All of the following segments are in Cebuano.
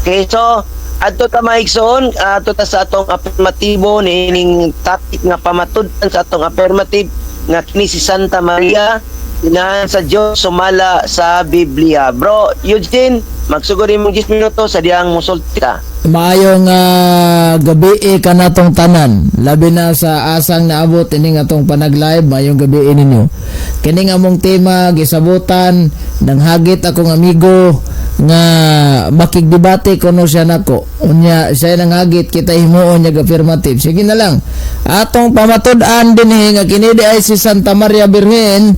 Okay, so adto ta, mga igsoon, adto ta sa atong affirmatibo niining topic nga pamatud-an sa atong affirmative nga kini si Santa Maria inahan sa Dios sumala sa Biblia. Bro Eugene, magsugod imong 10 minuto sa dihang musulti ka. Maayong gabi kanatong tanan. Labi na sa asang naabot ining atong panag-live, maayong gabi ninyo. Kining among tema gisabutan nang hagit akong amigo nga makigdebate kuno siya nako. Unya siya nang hagit kita himuon niya affirmative. Sige na lang. Atong pamatud-an dinhi nga kini di ay si Santa Maria Birhen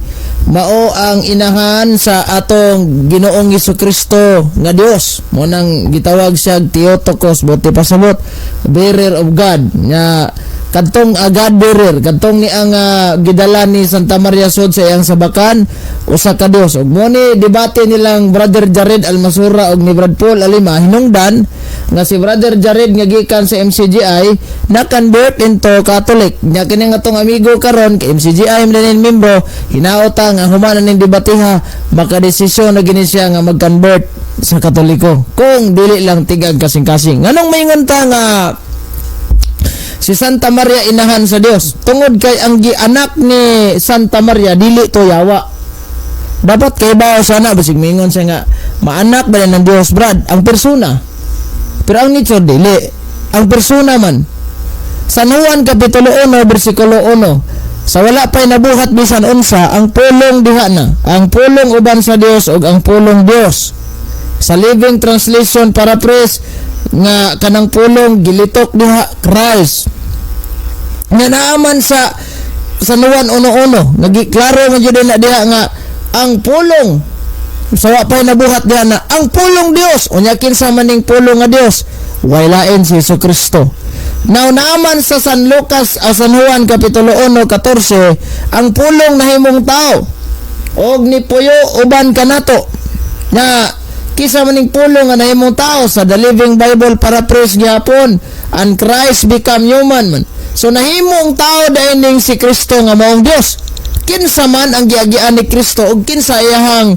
mao ang inahan sa atong Ginoong Kristo nga Dios. Mo nang gitawag siya Theotokos, buot pasabot bearer of God, nga kadtong God bearer, kadtong ni ang gidala ni Santa Maria sud sa iyang sabakan, usa ka Dios. Ug mo ni debate nilang Brother Jared Almasura og ni Brad Paul Alima, hinungdan nga si Brother Jared nga gikan sa MCGI na convert into Catholic nya. Kini nga atong amigo karon kay MCGI man din membro, hinaota nga human ning debateha makadesisyon na gini siya nga mag-convert sa Katoliko kung dili lang tigag kasing-kasing. Nganong maingon ta nga si Santa Maria inahan sa Dios? Tungod kay ang gianak ni Santa Maria dili to yawa. Dapat kay bawo sana, basig mingon siya nga maanak ba ng Dios, Brad, ang persona, pero ang nature dili, ang persona man. San Juan kapitulo 1 bersikulo 1: sa wala pa'y nabuhat bisan unsa, ang Pulong diha na, ang Pulong uban sa Dios ug ang Pulong Dios. Sa Living Translation paraphrase nga kanang Pulong gilitok diha Christ. Nga naaman sa San Juan 1:1, nagiklaro man jud na diha nga ang Pulong sa wa pa'y nabuhat diha na ang Pulong Dios. Unya kinsa man ning Pulong nga Dios? Way lain si Hesus Kristo. Now naaman sa San Lucas, San Juan kapitulo 1:14, ang Pulong nahimong tao og nipuyo uban kanato. Na kinsa man ning Pulong nga nahimong tao? Sa The Living Bible paraphrase gihapon, and Christ become human man. So nahimong tao dayon ning si Kristo nga maong Dios. Kinsa man ang giagian ni Kristo ug kinsa iyahang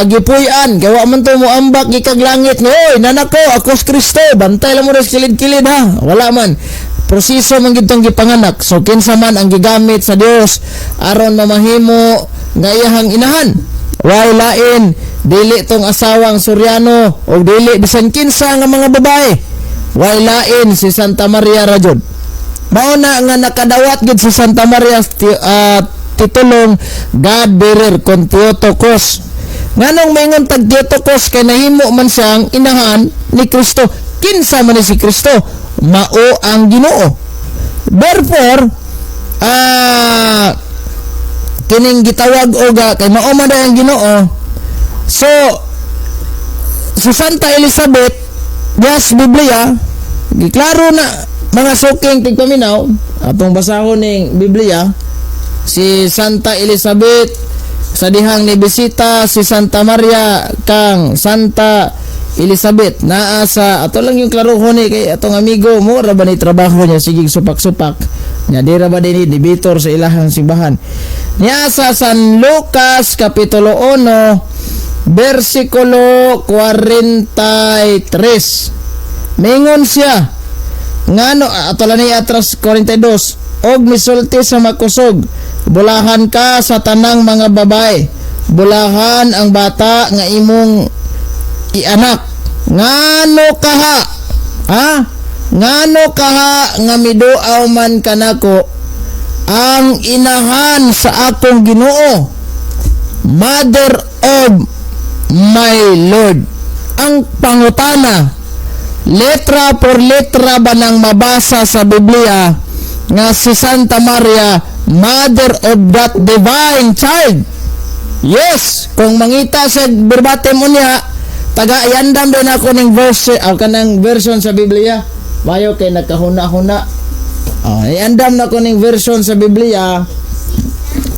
gipuy-an? Kay wa man to moambak gikag langit nga, "Oy, nanako ako si Kristo, bantay lang mo sa kilid-kilid ha." Wala man, proseso man gitong gipanganak. So kinsa man ang gigamit sa Dios aron mamahimo nga iyahang inahan? Way lain, dili tong asawang Suryano o dili bisan kinsa nga mga babae, way lain si Santa Maria ra jud. Mao na nga nakadawat gid si Santa Maria titulong God bearer kon Theotokos. Nganong maingon tag Theotokos? Kay nahimo man siyang inahan ni Kristo. Kinsa man ni si Kristo? Mao ang Ginoo. Therefore, kining gitawag oga kay mao man ang Ginoo. So si Santa Elizabeth, yes, Biblia, giklaro na, mga suking tigpaminaw, atong basahon ning Biblia, si Santa Elizabeth sa dihang ni bisita si Santa Maria kang Santa Elizabeth, naa sa ato lang yung klarohon ni kay atong amigo mo ra ba ni trabaho niya, sige supak-supak nya, di ra ba dinhi debater sa ilahang simbahan niya, sa San Lucas kapitulo 1 bersikulo 43. Mingon siya ngano ato lang ni atras 42: "Og misulti sa makusog, 'Bulahan ka sa tanang mga babae, bulahan ang bata nga imong ianak. Ngano kaha, ha, ngano kaha nga miduaw man kanako ang inahan sa akong Ginoo?'" Mother of my Lord. Ang pangutana, letra por letra ba nang mabasa sa Biblia nga si Santa Maria mother of that divine child? Yes, kung mangita sa verbatim niya, taga yandam din ako ning verse aw kanang version sa Biblia. Bayo kay nagkahuna-huna. Oh, iandam na ko ning version sa Biblia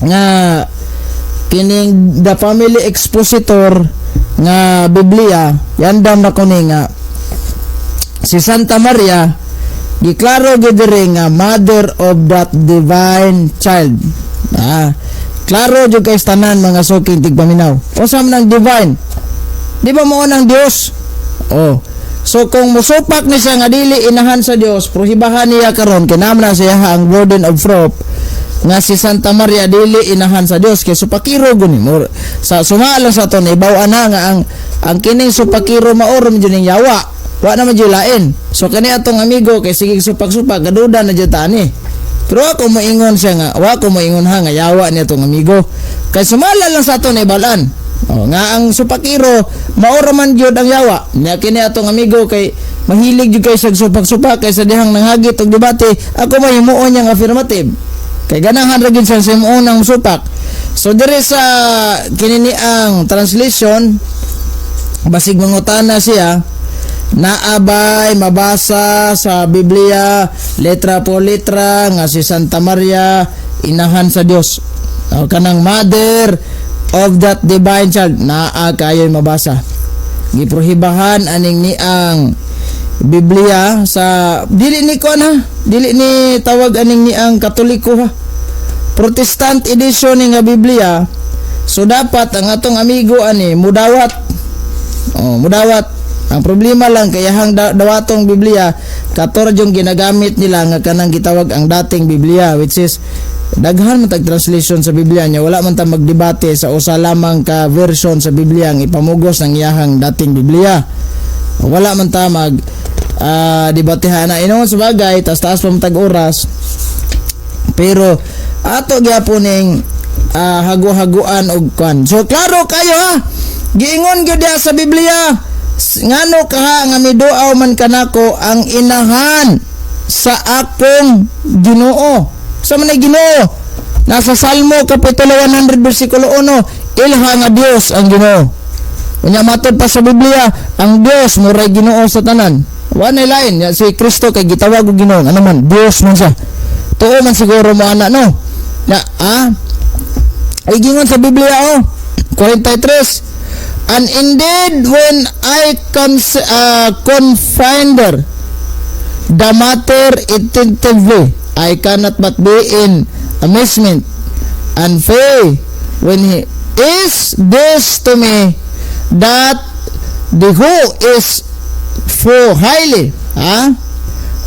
nga kining The Family Expositor nga Biblia, yandam na ko ni nga si Santa Maria giklaro gid diri nga mother of that divine child. Ah, klaro jud kay tanan, mga suking tigpaminaw. Unsa man ang divine? Di ba mao nang Dios? Oh. So kung musupak ni siya nga dili inahan sa Dios, prohibahan niya karon kay naa man na siya ang burden of proof nga si Santa Maria dili inahan sa Dios kay supakiro guni mo sa sumala sa aton ibaw na nga ang kining supakiro maorom jud ning yawa, wa na man jud lain. So kani atong amigo kay sige supak-supak, gaduda na jud tani, pero ako moingon siya nga wa ko moingon ha nga yawa niya atong amigo kay sumala lang sa aton ibalan. Oh, nga ang supakiro maora man gyud ang yawa nya. Kini atong amigo kay mahilig jud kay sa supak-supak, kay sa dihang nanghagit og debate, ako mahimuon niyang affirmative kay ganahan ra gyud siya sa himuon ang supak. So diri sa kini ni ang translation, basig mangutana siya, naabay mabasa sa Biblia letra po letra nga si Santa Maria inahan sa Dios o kanang mother of that divine child? Naa kayo'y mabasa? Giprohibahan aning ni ang Biblia sa dili ni ko na dili ni tawag aning ni ang Katoliko ha, Protestant edition ni nga Biblia. So dapat ang atong amigo ani mudawat. Oh, mudawat. Ang problema lang kay hang dawatong Biblia kator yung ginagamit nila nga kanang gitawag ang dating Biblia, which is daghan man tag translation sa Biblia niya, wala man ta magdebate sa usa lamang ka version sa Biblia ang ipamugos ng iyahang dating Biblia. Wala man ta mag debatehan na ingon sa bagay, tas taas pa man tag oras, pero ato gyapon ning hago-haguan og kwan. So klaro kayo ha, giingon gyud diha sa Biblia, ngano kaha nga miduaw man kanako ang inahan sa akong Ginoo? Sa man ay Ginoo? Nasa Salmo kapitulo 100 bersikulo 1, ilha nga Dios ang Ginoo. Unya matod pa sa Biblia, ang Dios muray Ginoo sa tanan. Wa nay lain. Ya, si Kristo kay gitawag og Ginoo. Ano man, Dios man siya. Tuo man siguro mo ana, no? Na ah ay gingon sa Biblia oh 43, "And indeed, when I consider the matter attentively, I cannot but be in amazement and fear when he is this to me that the who is for highly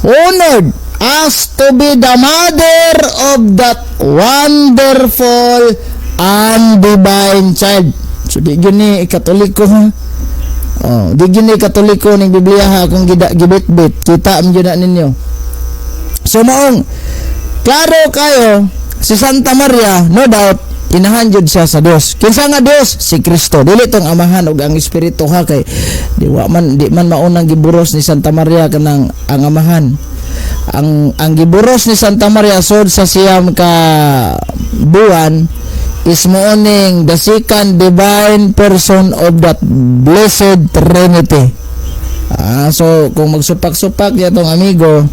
honored as to be the mother of that wonderful and divine child." So di gyud ni Katoliko ha. Oh, di gyud ni Katoliko ning Biblia ha kung gida gibit-bit. Kita man gyud na ninyo. So maong klaro kayo si Santa Maria, no doubt inahan jud siya sa Dios. Kinsa nga Dios? Si Kristo. Dili tong Amahan ug ang Espiritu ha, kay di man maunang giburos ni Santa Maria kanang ang Amahan. Ang giburos ni Santa Maria sod sa 9 ka buwan is mooning the second divine person of that blessed Trinity. Ah, so kung magsupak-supak ya tong amigo,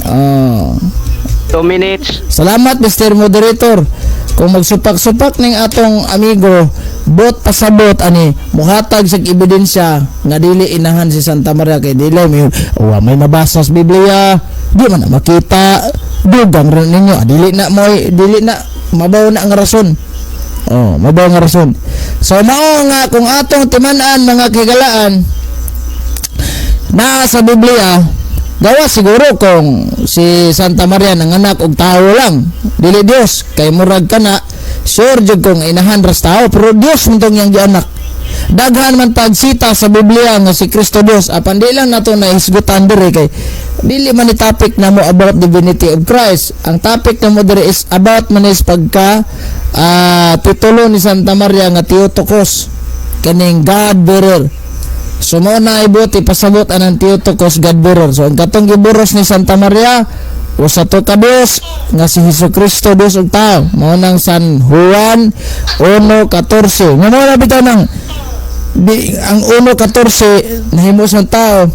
2 minutes. Salamat, Mr. Moderator. Kung magsupak-supak ning atong amigo, bot pasabot ani muhatag sa ebidensya nga dili inahan si Santa Maria kay dili may wa may mabasa sa Biblia, di man na makita, dugang rin ninyo. Ah, dili na mo dili na mabaw na ang rason. Oh, mabaw ang rason. So mao nga kung atong timan-an, mga kahigalaan, na sa Biblia, gawa siguro kung si Santa Maria nanganak og tao lang, dili Dios, kay murag kana sure jud kung inahan ras tao, pero Dios man tong iyang gianak. Daghan man tag sita sa Biblia nga si Kristo Dios, apan di lang nato nahisgutan diri kay dili man ni topic na mo about divinity of Christ. Ang topic na mo diri is about man is pagka titulo ni Santa Maria nga Theotokos, kaning God bearer. So mo na ibuti pasabot anang Theotokos, God bearer. So ang katong giburos ni Santa Maria usa to ka Dios nga si Hesus Kristo, Dios ug tao. Mao nang San Juan 1:14. Nga mo na bitaw nang di, ang 1:14 nahimo sa tao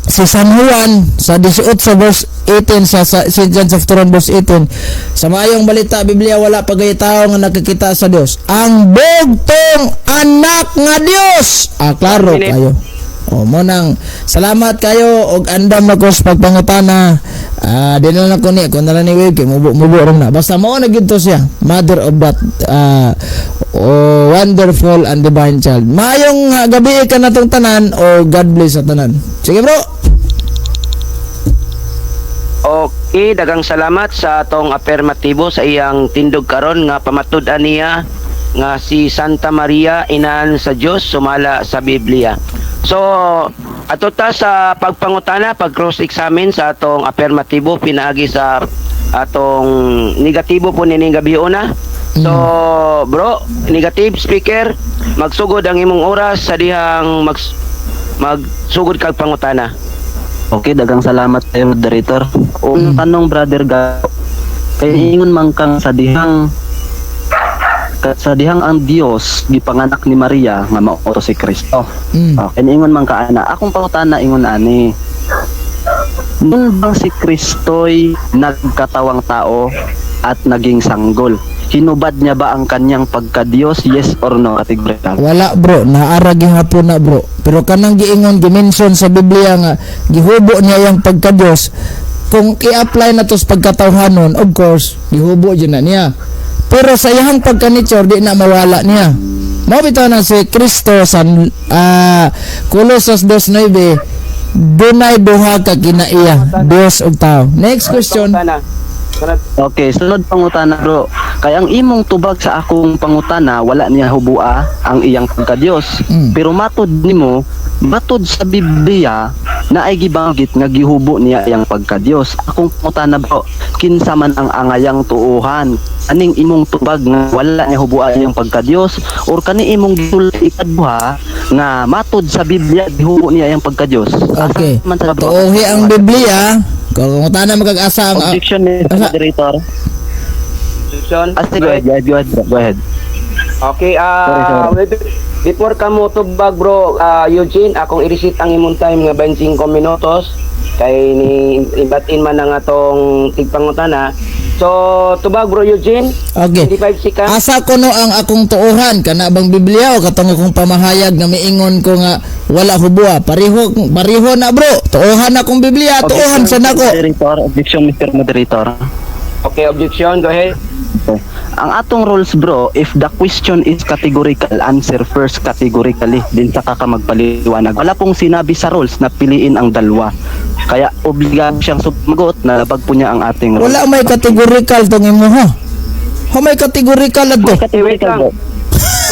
si San Juan sa 18 verse 18 sa St. John chapter 1 verse 18 sa Maayong Balita Biblia, wala pa gay tao nga nakakita sa Dios, ang bugtong anak nga Dios. Ah, klaro kayo. Oh, mo nang salamat kayo og andam na ko sa pagpangutana. Ah, di na lang ko ni kung na lang ni wave kay mubo mubo ron na. Basta mao na gyud to siya. Mother of that oh, wonderful and divine child. Maayong gabi ka natong tanan o God bless sa tanan. Sige, bro. Okay, daghang salamat sa atong apermatibo sa iyang tindog karon nga pamatud-an niya nga si Santa Maria inahan sa Dios sumala sa Biblia. So, ato ta sa pagpangutana, pag cross-examine sa atong apermatibo pinaagi sa atong negatibo po nining gabi una. So, bro, negative speaker, magsugod ang imong oras sa dihang magsugod kag pangutana. Okay, daghang salamat sa moderator. Unang tanong, Brother Gabo. Kay ingon man kang sa dihang ang Dios gipanganak ni Maria nga mao to si Kristo. Okay, ingon man ka ana. Akong pangutana ingon ani. Noon bang si Kristo'y nagkatawang tao at naging sanggol? Hinubad niya ba ang kanyang pagka-Diyos? Yes or no? Categorical. Wala, bro, naara gihapon na, bro. Pero kanang giingon, gimension sa Biblia nga gihubo niya yang pagka-Dios, kung i-apply na to sa pagkatawhanon, of course, gihubo jud na niya. Pero sa iyang pagka-nature di na mawala niya. Mao bitaw na si Kristo sa Colossus 2:9, dunay duha ka kinaiya, Dios ug tao. Next question. Pangutana. Okay, sunod pangutana, bro. Kay ang imong tubag sa akong pangutana, wala niya hubua ang iyang pagka-Dios. Pero matod nimo, matod sa Biblia na ay gibanggit nga gihubo niya iyang pagka-Dios. Akong pangutana, bro, kinsa man ang angayang tuuhan? Aning imong tubag nga wala niya hubua iyang pagka-Dios or kani imong gisulti ikaduha nga matod sa Biblia gihubo niya iyang pagka-Dios? Asa man sa, bro? Tuohi ang Biblia. Kung ngutana magag-asa ang Objection, Mr. Moderator. Objection. Ah, sige, go ahead, go ahead, go ahead, bro. Go ahead. Okay, Sorry, sorry. wait, before ka mo tubag, bro, Eugene, akong i-reset ang imong time nga 25 minutos kay ni ibatin man ang atong tigpangutana. So, tubag, bro Eugene. Okay. 25 seconds. Asa kuno ang akong tuohan, kana bang Biblia o katong akong pamahayag nga miingon ko nga wala hubua? Pareho pareho na, bro. Tuohan akong Biblia, tuohan sa nako. Moderator, objection, Mr. Moderator. Okay, objection, go ahead. Okay. Ang atong rules, bro, if the question is categorical, answer first categorically, din saka ka magpaliwanag. Wala pong sinabi sa rules na piliin ang dalawa. Kaya obligado siyang sumagot na labag po niya ang ating rules. Wala may categorical tong imuha. Ha, may categorical adto. Eh, wait lang.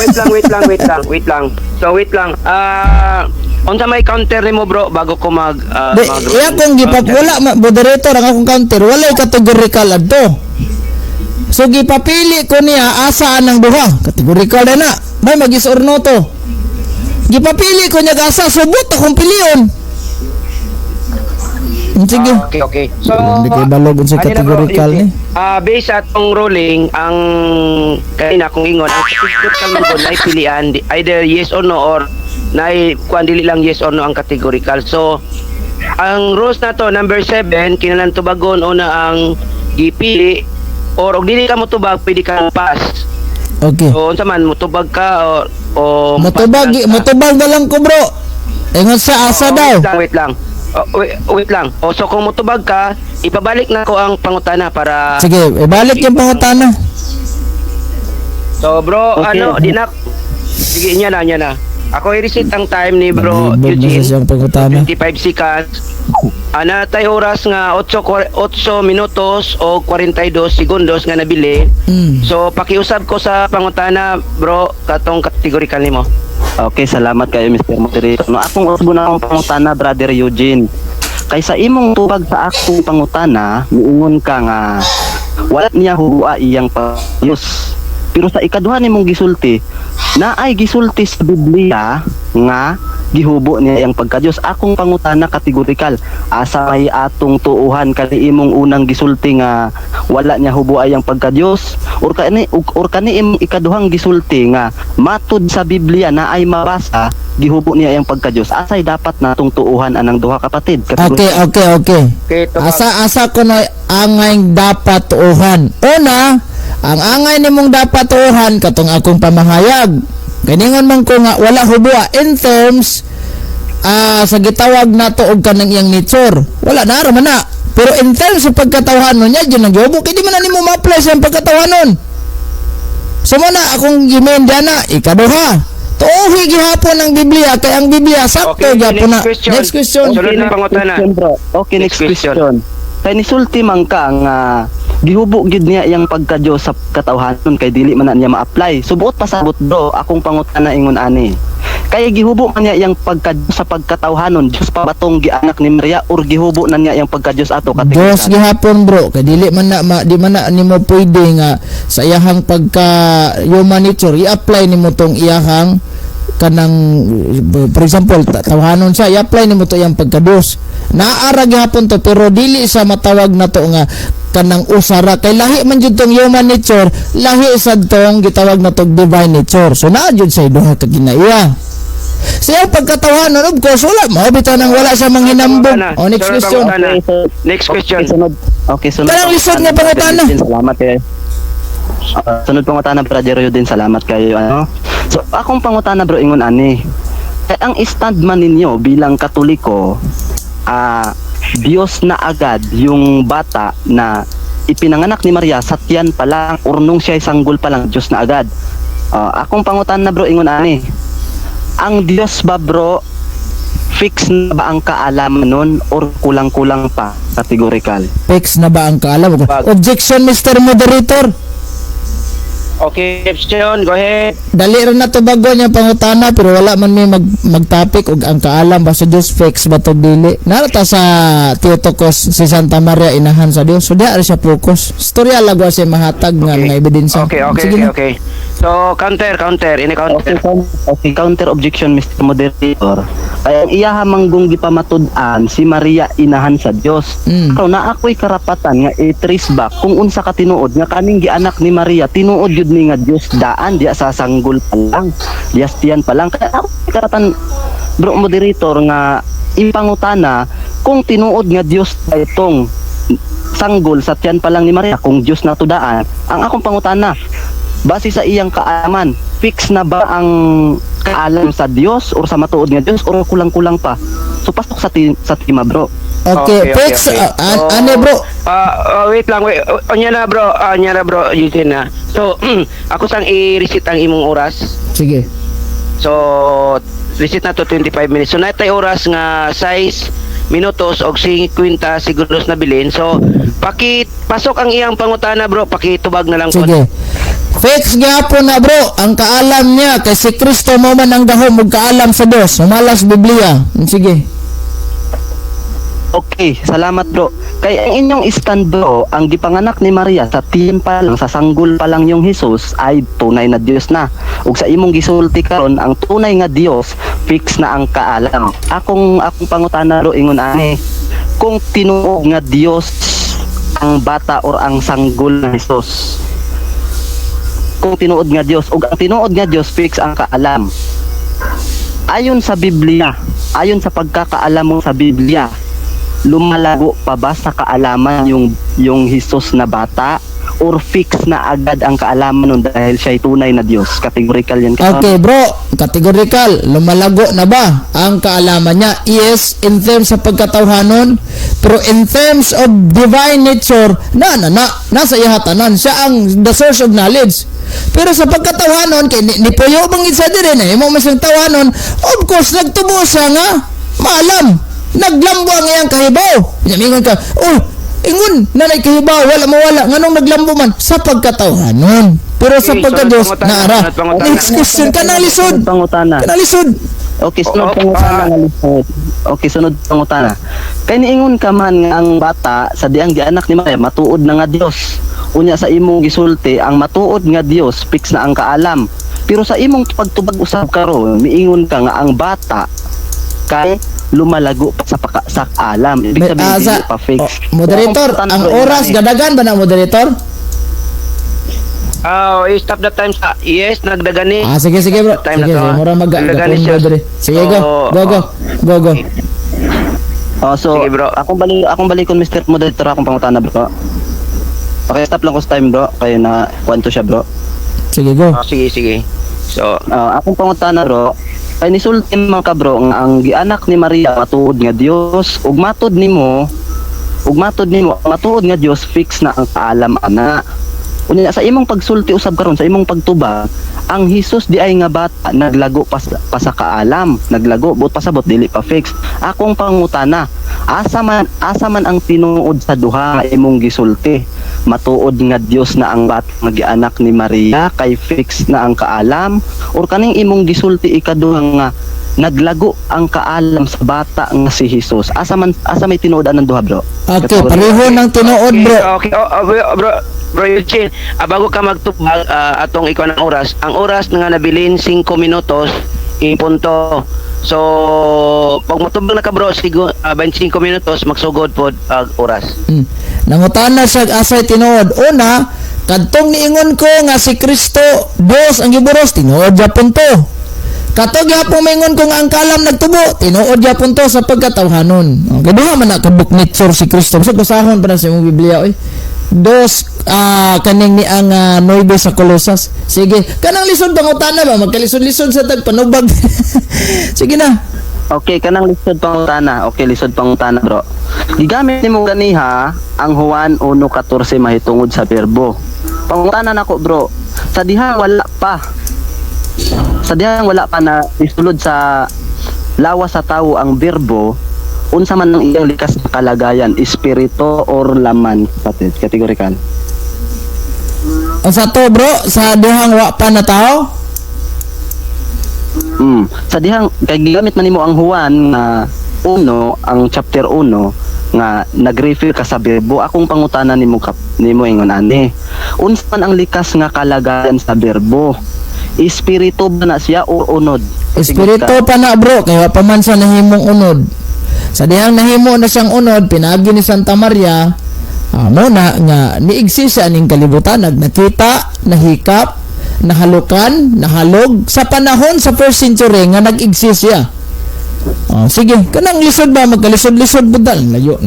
Wait lang, wait lang, wait lang, wait lang. So, wait lang. Unsa may counter nimo, bro, bago ko Di, iya kong gipap wala moderator, ang akong counter, wala categorical adto. So gipapili ko niya asa ang duha. Categorical na na. May mag yes or no to. Gipapili ko niya asa, subot akong pilion. Sige. Ah, okay. So, Hindi kay balog unsay ano na, bro, categorical ni. Based sa atong ruling, ang kanina kung ingon, ang categorical man gud nay pilian, either yes or no or nay kuan dili lang yes or no ang categorical. So, ang rules na to, number 7, kinahanglan tubagon una ang gipili or og dili ka motubag, pwede ka pass. Okay. So, unsa man, motubag ka o Motubag, mopass lang ka? motubag na lang ko, bro. Ingon sa asa Oh, daw. wait lang, wait lang. Oh, wait, wait lang. O, so kung motubag ka, ipabalik na ko ang pangutana para Sige, ibalik yung pangutana. So bro, Okay. ano, di na. Sige, niya na, niya na. Ako i-reset ang time ni bro Nalibog na Eugene. sa siyang pangutana. 25 seconds. Ana tay oras nga 8 8 minutos o 42 segundos nga nabili. So pakiusab ko sa pangutana, bro, katong categorical nimo. Okay, salamat kayo, Mr. Moderator. No, akong usbo na akong pangutana, Brother Eugene. Kay sa imong tubag sa akong pangutana, miingon ka nga wala niya hubua iyang payos. Pero sa ikaduha nimong gisulti, naay gisulti sa Biblia nga gihubo niya iyang pagka-Diyos. Akong pangutana kategorikal. Asa may atong tuuhan, kani imong unang gisulti nga wala niya hubo iyang pagka-Diyos or kani imong ikaduhang gisulti nga matud sa Biblia na ay mabasa gihubo niya iyang pagka-Diyos? Asay dapat natong tuuhan anang duha, kapatid? Okay. Okay, tubag. Asa asa kuno angay dapat tuuhan? Una, ang angay nimong dapat tuuhan katong akong pamahayag. Kaningon man ko nga wala hubua in terms sa gitawag nato og kanang iyang nature. Wala na ra man na. Pero in terms sa pagkatawhanon niya, dyan ang kay di man na nimo ma-apply sa iyang pagkatawhanon. So mo na akong gimen na ikaduha. Tuohi gihapon ang Biblia kay ang Biblia sakto Okay, gyapon na. next question. Next question. Sunod na Next pangutana. question, bro. Okay, next Next question. question. Kay nisulti man ka nga gihubo gyud niya iyang pagka-Dios sa katawhanon kay dili man na niya ma-apply. Subuot pasabot, bro, akong pangutana ingon ani. Kay gihubo man niya iyang pagka-Dios sa pagkatawhanon, Dios pa ba tong gianak ni Maria or gihubo na niya iyang pagka-Dios ato? Diyos Kategorical? gihapon, bro, kay dili man na di man na nimo pwede nga sa iyahang pagka human nature i-apply nimo tong iyahang kanang, for example, tawhanon siya, i-apply nimo to iyang pagka Dios. Naara gihapon to, pero dili sa matawag na to nga kanang usara kay lahi man jud tong human nature, lahi sad tong gitawag na tong divine nature. So naa jud sa duha ka kinaiya sa iyang pagkatawhanon. Of course wala mao bitaw nang wala siya manghinambog. Oh, next Sunod question. pangutana. Okay, so, Next question. Okay, sunod. Okay, sunod. Kanang lisod nga pangutana. Salamat eh. Sunod pangutana, Brother din, salamat kayo, ano. So akong pangutana, bro, ingon ani. Eh, ang stand man ninyo bilang Katoliko, Diyos na agad yung bata na ipinanganak ni Maria sa tiyan pa lang or nung siya sanggol pa lang, Diyos na agad. Akong pangutana, bro, ingon ani. Ang Diyos ba, bro, fix na ba ang kaalaman nun or kulang-kulang pa? Categorical. Fix na ba ang kaalam? Bag. Objection, Mr. Moderator. Okay, question, go ahead. Dali ra na to bago niya pangutana, pero wala man may mag-topic og ang kaalam ba sa Dios fix ba to dili. Narata sa Theotokos, si Santa Maria inahan sa Dios. So diha ra siya focus. Storya lagwa siya mahatag nga mga ebidensya. Okay, Sige okay, na. okay. So, counter, counter, ini Okay, counter. okay, counter objection, Mr. Moderator. Kaya ang iyaha manggong gipamatud-an si Maria inahan sa Dios. Pero naa ako'y karapatan nga i-trace back kung unsa ka tinuod nga kaning gianak ni Maria tinuod yun ni nga Dios daan diya sa sanggol pa lang. Diya sa tiyan pa lang. Kaya ako'y karapatan, bro moderator, nga ipangutana kung tinuod nga Dios ba itong sanggol sa tiyan pa lang ni Maria, kung Dios na to daan. Ang akong pangutana, base sa iyang kaalaman, fix na ba ang kaalam sa Dios or sa matuod nga Dios or kulang-kulang pa? So pasok sa tema, bro. Okay, fix ane, bro. Wait lang, wait. Unya na, bro, unya na, bro, Eugene na. So, ako sang i-reset ang imong oras. Sige. So, reset na to 25 minutes. So, natay oras nga 6 minutos og 50 segundos na bilin. So, paki pasok ang iyang pangutana, bro, pakitubag na lang ko. Sige. Fix gyapon na, bro, ang kaalam niya kay si Kristo mo man ang gahom ug kaalam sa Dios. Humalas Biblia. Sige. Okay, salamat, bro. Kay ang inyong stand, bro, ang gipanganak ni Maria sa tiyan pa lang, sa sanggol pa lang yung Jesus ay tunay na Dios na. Ug sa imong gisulti karon, ang tunay nga Dios fix na ang kaalam. Akong pangutana, bro, ingon ani. Kung tinuod nga Dios ang bata or ang sanggol na Jesus, kung tinuod nga Dios ug ang tinuod nga Dios fix ang kaalam. Ayon sa Biblia, ayon sa pagkakaalam mo sa Biblia, lumalago pa ba sa kaalaman yung Jesus na bata or fix na agad ang kaalaman nun dahil siya ay tunay na Diyos? Categorical yan. Okay, bro, categorical, lumalago na ba ang kaalaman niya? Yes, in terms sa pagkatawhanon, pero in terms of divine nature, na na na, nasa iya tanan, siya ang the source of knowledge. Pero sa pagkatawhanon, kay ni puyo bang isa dire na imo man siyang tawanon, of course nagtubo siya nga maalam. Naglambo ang iyang kahibaw. Ingon ka, "Oh, ingon na kahibaw, wala mawala nganong naglambo man sa pagkatawhanon." Pero sa Okay, pagka-Diyos, sunod pangutana, naara. sunod pangutana. Next question ka na lisod. Sunod pangutana. Ka na lisod. Okay, sunod Oo, pangutana nga lisod. Okay, sunod pangutana. Kay niingon ka man nga ang bata sa diang gianak ni Maria matuod na nga Dios. Unya sa imong gisulti ang matuod nga Dios fix na ang kaalam. Pero sa imong pagtubag usab karon, miingon ka nga ang bata kay lumalago pa sa kaalam. Ibig sabihin dili pa fix. Oh, moderator, So, akong ang pangutana, oras bro, gadagan ba na, moderator? I-stop the time sa yes, nagdagani. Ah, sige, sige, bro. Time na Sige, to, sige, ah. mura mag Nagdagani siya. diri. Sige, go. So, Go, go. Go, go. Oh, so Sige, bro. akong balikon, Mr. Moderator, akong pangutana, bro. Okay, stop lang ko sa time, bro, kay na kwento siya, bro. Sige, go. Sige, sige. So, Akong pangutana, bro, kay nisulti man ka, bro, nga ang gianak ni Maria matuod nga Dios ug matud nimo Ug matod nimo, matuod nga Dios, fix na ang kaalam ana. Unya sa imong pagsulti usab karon, sa imong pagtubag, ang Hesus di ay nga bata naglago pa sa kaalam, naglago, buot pasabot dili pa fix. Akong pangutana, asa man ang tinuod sa duha nga imong gisulti? Matuod nga Dios na ang bata nga gianak ni Maria kay fix na ang kaalam, or kaning imong gisulti ikaduha nga naglago ang kaalam sa bata nga si Jesus? Asa may tinuod anang duha, bro? Okay, pareho ng tinuod, bro. Okay, oh, bro, bro, bro Eugene, bago ka magtubag, atong ikaw ng oras, ang oras nga nabilin 5 minutos ipunto. So, pag motubag na ka, bro, sigo, 25 minutos magsugod pod ang oras. Nangutana siya asay tinuod. Una, kadtong niingon ko nga si Kristo Dios ang giburos, tinuod gyapon to. Kato gyapon maingon ko nga ang kalam nagtubo, tinuod gyapon to sa pagkatawhanon. Okay, duha man na ka book nature si Kristo. Basta basahon pa na sa imong Biblia oy. Dos kaning ni ang 9 sa Colosas. Sige, kanang lisod pangutana ba, magkalisod-lisod sa tag panubag. Sige na. Okay, kanang lisod pangutana. Okay, lisod pangutana, bro. Gigamit nimo ganiha ang Juan 1:14 mahitungod sa berbo. Pangutana nako, bro. Sa dihang wala pa na isulod sa lawas sa tawo ang berbo, unsa man ang iyang likas na kalagayan, espiritu or laman, kapatid? Categorical. Unsa to, bro, sa dihang wa pa na tao? Sa dihang kay gigamit man nimo ang Juan nga uno, ang chapter 1 nga nag-refer ka sa berbo, akong pangutana nimo ingon ani. Unsa man ang likas nga kalagayan sa berbo? Espiritu ba na siya o unod? Espiritu pa na, bro, kay wa pa man siya nahimong unod. Sa dihang nahimo na siyang unod, pinagi ni Santa Maria, mo na nga ni-exist siya ning kalibutan, nakita, nahikap, nahalukan, nahalog sa panahon sa first century nga nag-exist siya. Oh, sige, kanang lisod ba, magkalisod-lisod budal layo.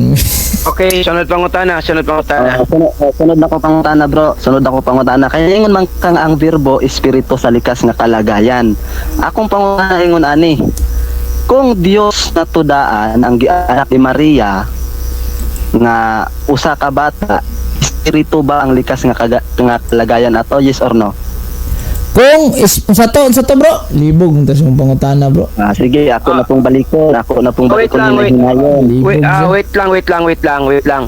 Okay, sunod pangutana, sunod pangutana. Oh, sunod na ko pangutana, bro. Sunod ako pangutana. Kaya ingon man kang ang berbo espiritu sa likas nga kalagayan. Akong pangutana ingon ani. Kung Dios natudaan ang gianak ni Maria nga usa ka bata, espiritu ba ang likas nga kalagayan ato? Yes or no? Kung is, sa to, bro, libog tas yung pangutana, bro. Ah, sige, ako na pong balikon. Ako na pong Wait balikon lang, wait. hinay-hinayon. Libog Wait, siya. wait lang, wait lang, wait lang, wait lang.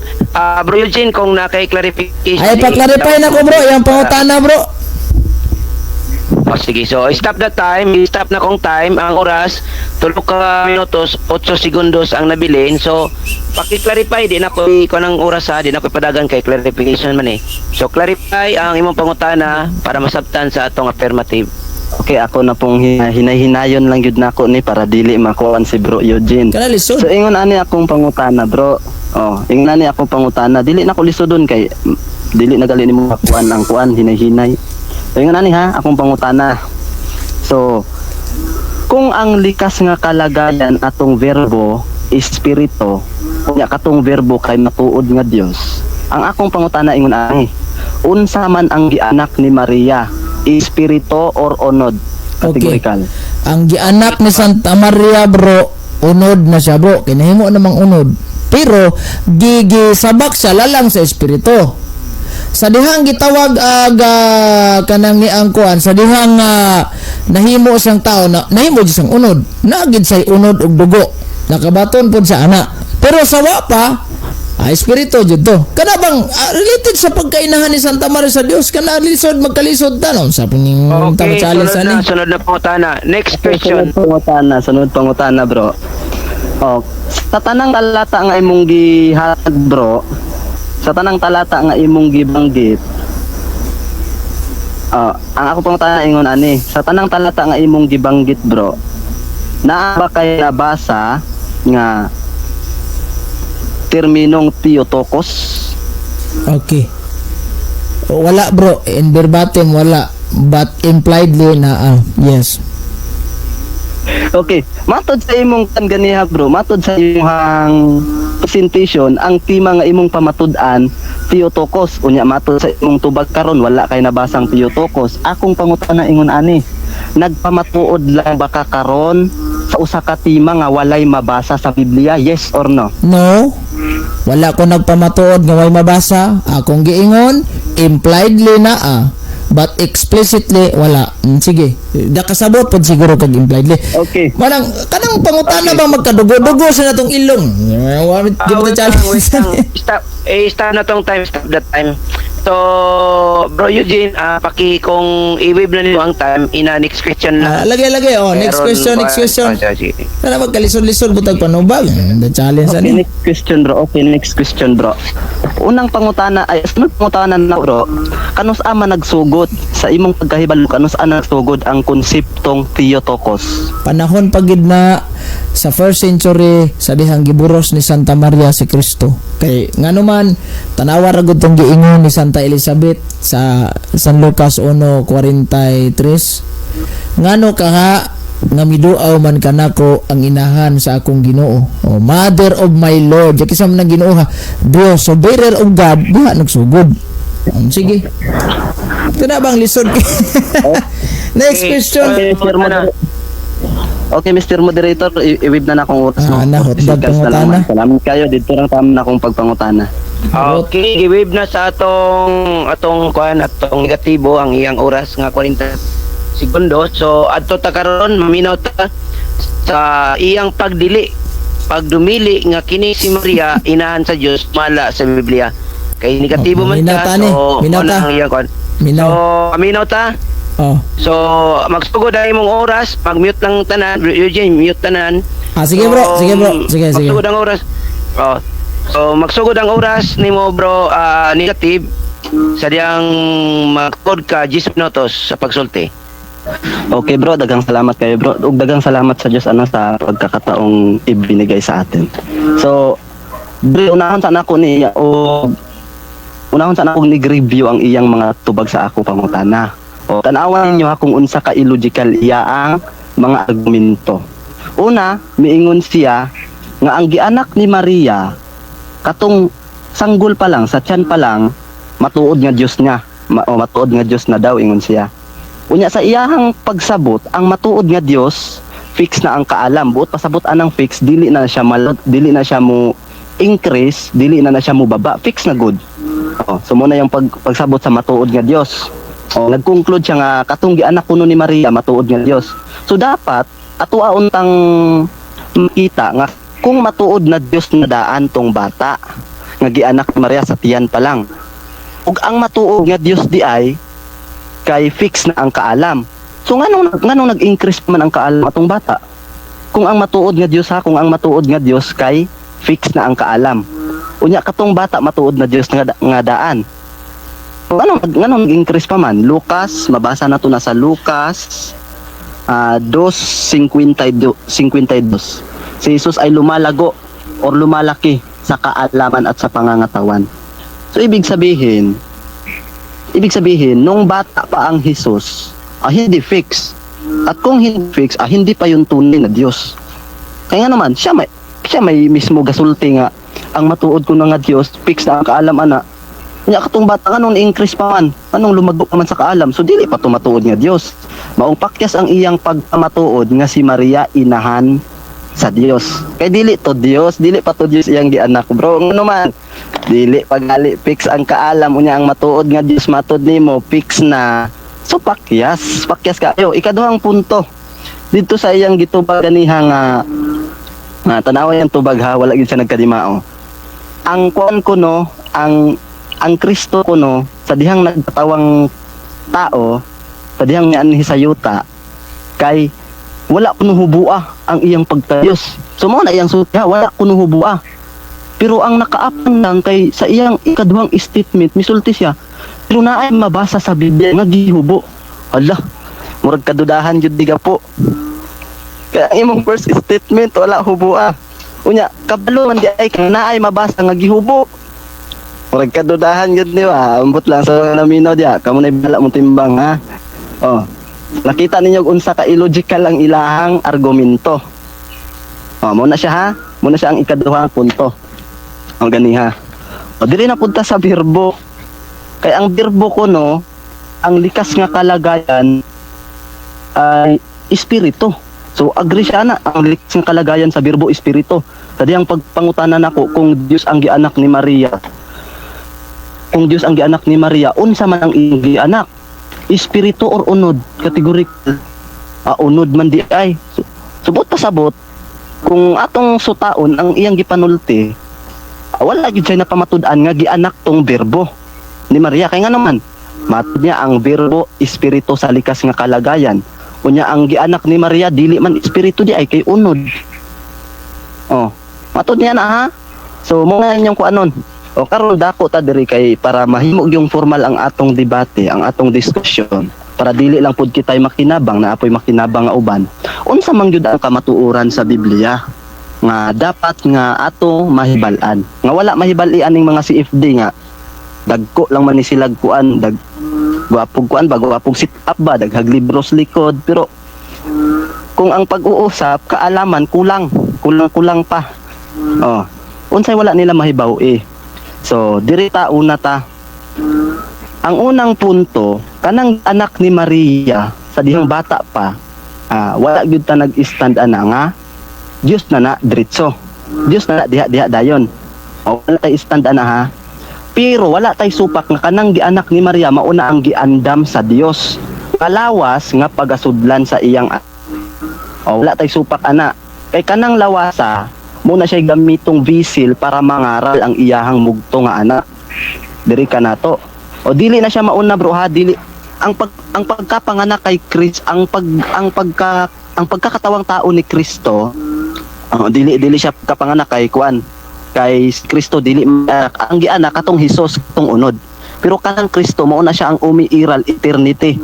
Bro Eugene, kung na kay clarification. Ay, pa-clarify na ko, bro, yung pangutana, bro. Oh, sige, so stop the time. Stop na kong time. Ang oras, 3 ka minutos, 8 segundos ang nabilin. So, paki-clarify, di na ko ko ng oras ha, di na ko padagan kay clarification man eh. So, clarify ang imong pangutana para masabtan sa atong affirmative. Okay, ako na pong hinay-hinayon lang gyud nako ni para dili makuan si Bro Eugene. Kana lisod. So ingon ani akong pangutana, bro. Oh, ingon ani akong pangutana. Dili na ko lisodon kay dili na gali nimo makuan ang kuan hinay-hinay. So ingon ani ha, akong pangutana. So kung ang likas nga kalagayan atong verbo espiritu, unya katong verbo kay matuod nga Dios. Ang akong pangutana ingon ani. Unsa man ang gianak ni Maria, espiritu or unod? Okay. Categorical. Ang gianak ni Santa Maria, bro, unod na siya, bro. Kinahimo namang unod. Pero gigisabak siya lalang sa espiritu. Sa dihang gitawag aga kanang ni ang kuan, sa dihang nahimo siyang tao na nahimo jud siyang unod. Naagid say unod og dugo. Nakabaton pod sa ana. Pero sa wa pa, espiritu jud to. Kana bang related sa pagkainahan ni Santa Maria sa Dios, kana lisod, magkalisod ta no sa puning Okay, challenge sunod na, ani. sunod na pangutana. Next question. Sunod pangutana, sunod pangutana, bro. Oh, sa tanang talata nga imong gihatag, bro, sa tanang talata nga imong gibanggit. Oh, ang ako pangutana ingon ani, sa tanang talata nga imong gibanggit, bro, naa ba kay nabasa nga terminong Theotokos? Okay. Wala, bro, in verbatim wala, but impliedly na yes. Okay, matod sa imong kan ganiha, bro, matod sa imong presentation, ang tema nga imong pamatud-an Theotokos, unya matod sa imong tubag karon wala kay nabasang Theotokos. Akong pangutana ingon ani. Nagpamatuod lang ba ka karon sa usa ka tema nga walay mabasa sa Biblia? Yes or no? No. Wala ko nagpamatuod nga way mabasa. Akong giingon, impliedly na ah. But explicitly wala. Sige. Da kasabot pod siguro kag impliedly. Okay. Manang kanang pangutana ba magkadugo-dugo sa natong ilong. Wa Ah, di mo wait lang, challenge. wait lang. Stop, eh, stop na tong time, stop the time. So, Bro Eugene, paki kung i-wave na nimo ang time, ina next question Ah, na. lagay lagay oh, next Meron question, next question. Ah, sige. Sana magkalisod-lisod butag panubag. The challenge Okay, ani. next question, bro. Okay, next question, bro. Unang pangutana ay sunod pangutana na, bro. Kanus ama nagsugod sa imong pagkahibalo, kanus ama nagsugod ang konseptong Theotokos? Panahon pagid na sa first century sa dihang giburos ni Santa Maria si Kristo. Kay ngano man tanawa ra gud tong giingon ni Santa Elizabeth sa San Lucas 1:43. Ngano kaha nga miduaw man kanako ang inahan sa akong Ginoo. O mother of my Lord. Di kisa man ang Ginoo ha. Dios, so bearer of God, diha nagsugod. Sige. Ito na bang lisod? Next Okay. question. Okay, Mr. Ano? Okay, Mr. Moderator, i-wave na na akong oras. Ah, No? na, hotdog 40 seconds na lang, pangutana. man. Salamat kayo. Dito lang tama na akong pagpangutana. Okay, gi-wave na sa atong atong kuan, atong negatibo ang iyang oras nga 40 segundo. So adto ta karon, maminaw ta sa iyang pagdili, pagdumili nga kini si Maria inahan sa Dios mala sa Biblia. Kay negatibo Oh, man minaw ta. ta ni. So Minaw mao na ta. ang iyang kuan. Minaw. So minaw ta. Oh. So magsugod ang imong oras, pag-mute lang tanan, Eugene, mute tanan. Ah, sige bro, sige bro. Sige, sige. Magsugod ang oras. Oh. So magsugod ang oras nimo, bro, negative sa diyang mag-code ka 10 minutos sa pagsulti. Okay, bro, daghang salamat kayo, bro. Ug daghang salamat sa Dios ano sa pagkakataong ibinigay sa atin. So, bro, unahon sa nako ni review ang iyang mga tubag sa ako pangutana. O tan-awan ninyo ha kung unsa ka illogical iya ang mga argumento. Una, miingon siya nga ang gianak ni Maria katong sanggol pa lang, sa tiyan pa lang, matuod nga Dios niya. O, matuod nga Dios na daw ingon siya. Unya sa iyahang pagsabot, ang matuod nga Dios, fix na ang kaalam. Buot pasabot anang fix, dili na siya mo increase, dili na na siya mo baba, fix na good. Oh, so muna yung pagsabot sa matuod nga Dios. Oh, nagconclude siya nga katong gianak kuno ni Maria matuod nga Dios. So dapat ato untang makita nga kung matuod na Dios na daan tong bata nga gianak ni Maria sa tiyan pa lang. Ug ang matuod nga Dios di ay kay fix na ang kaalam. So nganong nganong nag-increase pa man ang kaalam atong bata? Kung ang matuod nga Dios ha, kung ang matuod nga Dios kay fix na ang kaalam. Unya katong bata matuod na Dios nga daan. So, anong nganong nag-increase pa man? Lucas, mabasa na to na sa Lucas 2:52. 52. Si Jesus ay lumalago or lumalaki sa kaalaman at sa pangangatawan. So ibig sabihin, nung bata pa ang Jesus, hindi fix. At kung hindi fix, hindi pa yung tunay na Diyos. Kaya nga naman, siya may mismo gasulti nga ang matuod ko na nga Diyos, fix na ang kaalam ana. Nya katong bata nga nung increase pa man, anong lumago pa man sa kaalam, so dili pa tumatuod nga Diyos. Maong pakyas ang iyang pagpamatuod nga si Maria inahan sa Dios. Kay dili to Dios, dili pa to Dios iyang gianak, bro. Ngano man, dili pagali fix ang kaalam, unya ang matuod nga Dios matud nimo fix na. So pakyas, pakyas kayo. Ikaduhang punto. Dito sa iyang gitubag ganiha nga nga tanawa yung tubag ha, wala gid siya nagkadimao. Ang kuan ko no, ang Kristo ko no, sa dihang nagkatawang tao, sa dihang nianhi sa yuta, kay wala kuno hubua ang iyang pagtayos. So mao na iyang sulti ha, wala kuno hubua. Pero ang nakaapan lang kay sa iyang ikaduhang statement, misulti siya. Pero naay mabasa sa Biblia nga gihubo. Ala, murag kadudahan jud diga po. Kaya ang imong first statement wala hubua. Unya, kabalo man di ay kang naay mabasa nga gihubo. Murag kadudahan jud ni ba? Ambot lang sa mga naminaw diya. Kamo na bala mo timbang ha. Oh. Nakita ninyo kung unsa ka illogical ang ilahang argumento. Oh, muna siya ha. Muna siya ang ikaduhang punto. Ang ganiha. O dili na punta sa birbo. Kay ang birbo ko no, ang likas nga kalagayan ay espiritu. So agree siya na ang likas nga kalagayan sa birbo espiritu. Sa dihang pagpangutana nako kung Dios ang gianak ni Maria, kung Dios ang gianak ni Maria, unsa man ang iyang gianak? Espiritu or unod? Categorical. Unod man di ay. Subot pasabot, kung atong sutaon ang iyang gipanulti, wala gyud siya napamatud-an nga gianak tong berbo ni Maria. Kay nga naman, matud niya ang berbo espiritu sa likas nga kalagayan. Unya ang gianak ni Maria dili man espiritu di ay kay unod. Oh, matud niya na ha. So mo nga inyong kuanon. O karon dako ta diri kay para mahimo yung formal ang atong debate, ang atong diskusyon, para dili lang pud kitay makinabang na apoy makinabang nga uban. Unsa man gyud ang kamatuoran sa Biblia nga dapat nga ato mahibal-an? Nga wala mahibal-i aning mga CFD nga dagko lang man ni sila kuan, dag gwapog kuan ba, gwapog sit up ba, daghag libros likod, pero kung ang pag-uusap kaalaman kulang, kulang kulang pa. Oh, unsay wala nila mahibaw eh. So diri ta una ta. Ang unang punto, kanang anak ni Maria sa dihang bata pa, wala gyud ta nag-stand ana nga Dios na na diretso. Dios na na diha diha dayon. O, wala tay stand ana ha. Pero wala tay supak nga kanang gianak ni Maria mauna ang giandam sa Dios. Kalawas nga pagasudlan sa iyang. O, wala tay supak ana. Kay kanang lawasa muna siya gamitong vessel para mangaral ang iyahang mugto nga anak. Diri ka nato. O dili na siya mauna, bro, ha, dili ang pagkapanganak kay Chris, ang pagka ang pagkakatawang tao ni Kristo, oh, dili dili siya kapanganak kay kuan, kay Kristo dili anak. Ang gianak katong Hesus, katong unod. Pero kanang Kristo mao na siya ang umiiral eternity.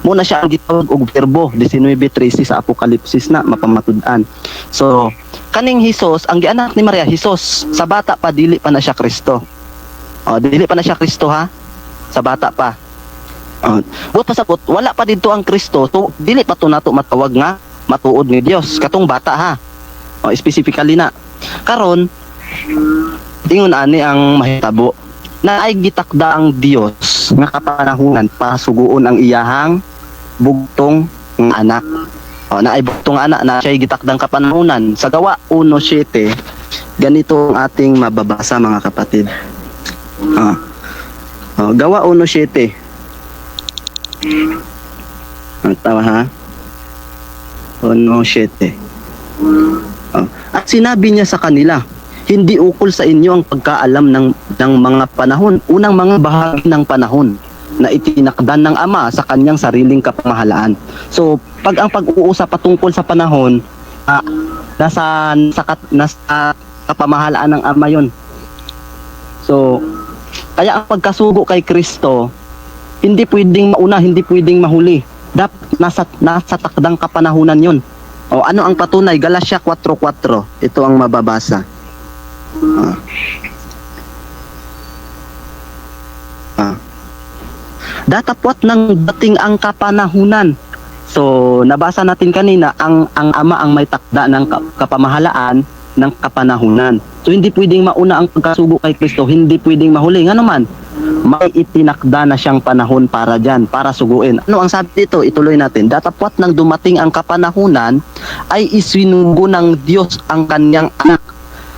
Mo na siya ang gitawag og verbo 19:13 sa Apokalipsis na mapamatud-an. So kaning Hesus ang gianak ni Maria, Hesus sa bata pa dili pa na siya Kristo. Oh, dili pa na siya Kristo ha. Sa bata pa. Oh, buot pasabot, wala pa didto ang Kristo, to, dili pa to nato matawag nga matuod ni Dios katong bata ha. Oh, specifically na. Karon, ingon ani ang mahitabo na ay gitakda ang Dios nga kapanahunan para suguon ang iyahang bugtong nga anak. O, na ay bugtong anak na siya gitakdang kapanahunan. Sa Gawa 1:7, ganito ang ating mababasa, mga kapatid. Oh, Gawa 1:7. Tama ha? 1:7. Oh. At sinabi niya sa kanila, "Hindi ukol sa inyo ang pagkaalam ng mga panahon, unang mga bahagi ng panahon na itinakdan ng Ama sa kanyang sariling kapamahalaan." So, pag ang pag-uusap patungkol sa panahon, nasa kapamahalaan ng Ama 'yon. So, kaya ang pagkasugo kay Kristo, hindi pwedeng mauna, hindi pwedeng mahuli. Dapat nasa takdang kapanahunan 'yon. O ano ang patunay? Galatia 4:4. Ito ang mababasa. Ah. Ah. Datapwat ng dating ang kapanahunan. So, nabasa natin kanina, ang Ama ang may takda ng kapamahalaan ng kapanahunan. So, hindi pwedeng mauna ang pagkasugo kay Kristo, hindi pwedeng mahuli. Nga naman, may itinakda na siyang panahon para dyan, para suguin. Ano ang sabi dito? Ituloy natin. Datapwat nang dumating ang kapanahunan, ay isinugo ng Diyos ang kanyang anak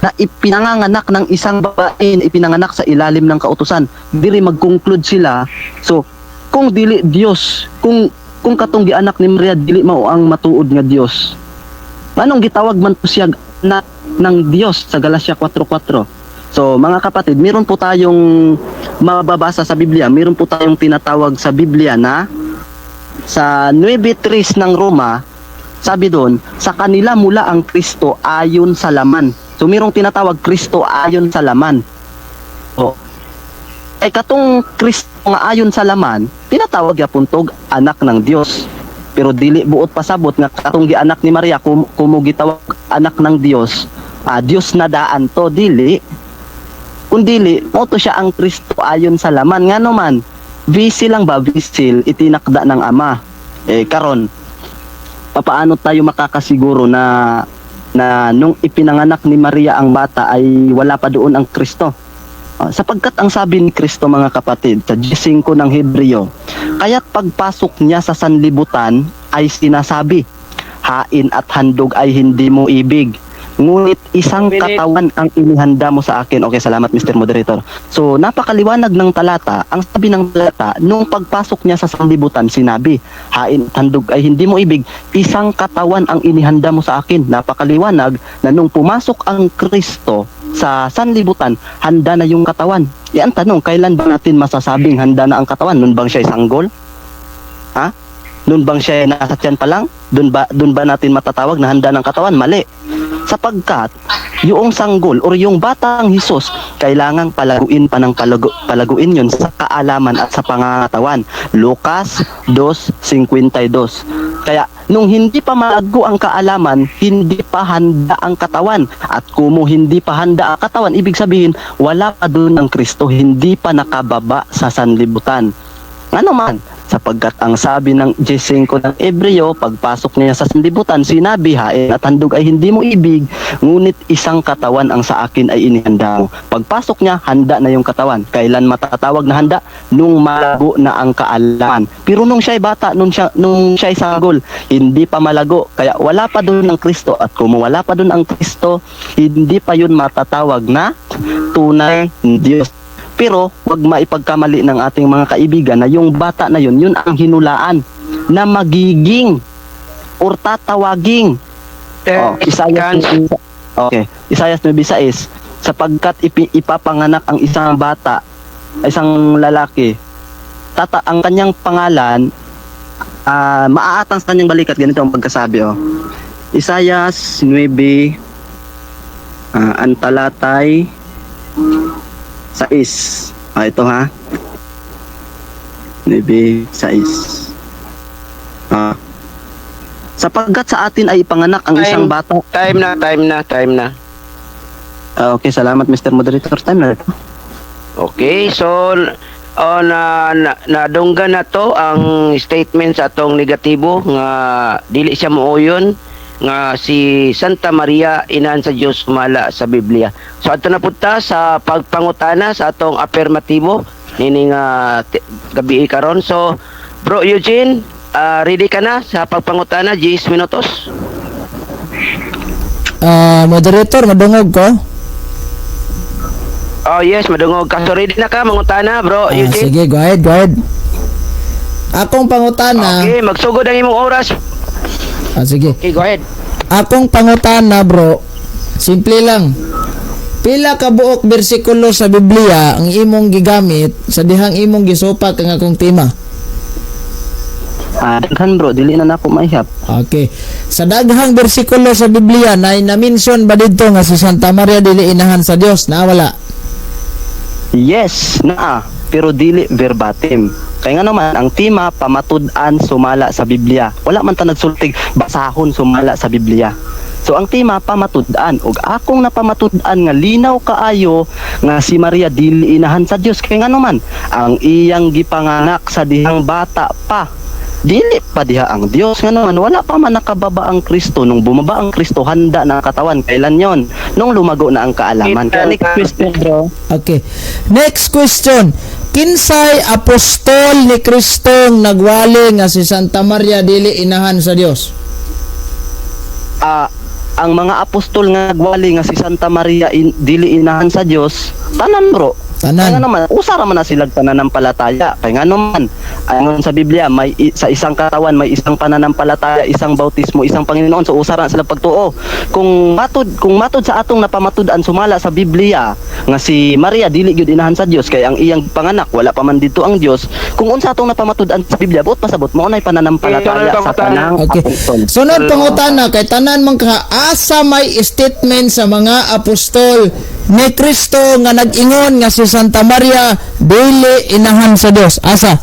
na ipinanganganak ng isang babae na ipinanganak sa ilalim ng kautusan. Diri mag-conclude sila. So, kung dili Diyos, kung katong gianak ni Maria dili mao ang matuod nga Diyos, anong gitawag man to siya anak ng Diyos sa Galatia 4:4? So, mga kapatid, meron po tayong mababasa sa Biblia, meron po tayong tinatawag sa Biblia na sa 9:3 ng Roma, sabi doon, sa kanila mula ang Kristo ayon sa laman. So, merong tinatawag Kristo ayon sa laman. O, ay katong Kristo nga ayon sa laman, tinatawag yapon tog anak ng Dios. Pero dili buot pasabot nga katong gianak ni Maria kumo gitawag anak ng Dios, Dios na daan to, dili. Kung dili, mo to siya ang Kristo ayon sa laman. Nga naman, vessel lang ba, vessel, itinakda ng Ama. Eh karon, papaano tayo makakasiguro na na nung ipinanganak ni Maria ang bata ay wala pa doon ang Kristo? Sapagkat ang sabi ni Kristo, mga kapatid, sa 5 ng Hebreo, kaya't pagpasok niya sa sanlibutan ay sinasabi, "Hain at handog ay hindi mo ibig, Ngunit isang Minute. Katawan ang inihanda mo sa akin. Okay, salamat, Mr. Moderator. So, napakaliwanag ng talata. Ang sabi ng talata, nung pagpasok niya sa sanlibutan, sinabi, "Hain at handog ay hindi mo ibig, isang katawan ang inihanda mo sa akin." Napakaliwanag na nung pumasok ang Kristo sa sanlibutan, handa na yung katawan. Yan tanong, kailan ba natin masasabing handa na ang katawan? Nun bang siya sanggol? Ha? Nun bang siya nasa tiyan pa lang? Dun ba natin matatawag na handa ng katawan? Mali. Sapagkat yung sanggol or yung batang Hesus, kailangang palaguin pa ng palaguin yun sa kaalaman at sa pangangatawan. Lucas 2:52. Kaya nung hindi pa malago ang kaalaman, hindi pa handa ang katawan. At kumo hindi pa handa ang katawan, ibig sabihin, wala pa doon ang Kristo, hindi pa nakababa sa sanlibutan. Ano man, sapagkat ang sabi ng 10:5 ng Ebreo, pagpasok niya sa sanlibutan, sinabi, "Hain at handog ay hindi mo ibig, ngunit isang katawan ang sa akin ay inihanda mo." Pagpasok niya, handa na yung katawan. Kailan matatawag na handa? Nung malago na ang kaalaman. Pero nung siya'y bata, nung siya'y sanggol, hindi pa malago. Kaya wala pa doon ang Kristo. At kung wala pa doon ang Kristo, hindi pa yun matatawag na tunay na Diyos. Pero wag maipagkamali ng ating mga kaibigan na yung bata na yun, yun ang hinulaan na magiging or tatawaging. Oh, Isaiah. Okay. Isaiah 9:6, sapagkat ipapanganak ang isang bata, isang lalaki. Ang kanyang pangalan maaatang sa kanyang balikat. Ganito ang pagkasabi, oh. Isaiah 9, ang talatay 6. Ito ha. 9:6. Sapagkat sa atin ay ipanganak ang Time. Isang bata. Time na, time na, time na. Okay, salamat, Mr. Moderator. Time na ito. Okay, so oh, na nadunggan na to ang statement sa atong negatibo nga dili siya muuyon nga si Santa Maria inahan sa Dios sumala sa Biblia. So adto na pud ta sa pagpangutana sa atong affirmatibo nini nga gabi karon. So Bro Eugene, ready ka na sa pagpangutana? 10 minutos. Moderator, madungog ko? Oh yes, madungog ka. So ready na ka mangutana, Bro Eugene? Sige, go ahead, go ahead. Akong pangutana, Okay, magsugod ang imong oras. Sige. Okay, go ahead. Akong pangutana, bro, simple lang. Pila ka buok bersikulo sa Biblia ang imong gigamit sa dihang imong gisupak ang akong tema? Daghan, bro, dili na nako maihap. Okay. Sa daghang bersikulo sa Biblia na na-mention ba didto nga si Santa Maria dili inahan sa Dios? Na wala? Yes, naa, pero dili verbatim. Kaya nga naman, ang tema, pamatud-an sumala sa Biblia. Wala man ta nagsultig basahon sumala sa Biblia. So ang tema, pamatud-an, ug akong napamatud-an nga linaw kaayo nga si Maria dili inahan sa Dios. Kaya nga naman, ang iyang gipanganak sa dihang bata pa, dili pa diha ang Dios. Nga naman, wala pa man nakababa ang Kristo. Nung bumaba ang Kristo, handa na ang katawan. Kailan yon? Nung lumago na ang kaalaman. Kaya next question, bro. Okay. Next question. Kinsay apostol ni Kristong nagwali nga si Santa Maria dili inahan sa Dios? Ang mga apostol nga nagwali nga si Santa Maria dili inahan sa Dios, tanan, bro. Tanan. Kaya nga naman, usa ra man na sila pananampalataya. Kaya nga naman, ayon sa Biblia, sa isang katawan may isang pananampalataya, isang bautismo, isang Panginoon. So usa ra sila pagtuo. Kung matud sa atong napamatud-an sumala sa Biblia nga si Maria dili gyud inahan sa Dios kay ang iyang panganak wala pa man didto ang Dios. Kung unsa atong napamatud-an sa Biblia, buot pasabot mao nay pananampalataya sa tanang apostol. Sunod pangutana, kay tanan man ka, asa may statement sa mga apostol ni Kristo nga nag-ingon nga si Santa Maria dili inahan sa Dios? Asa?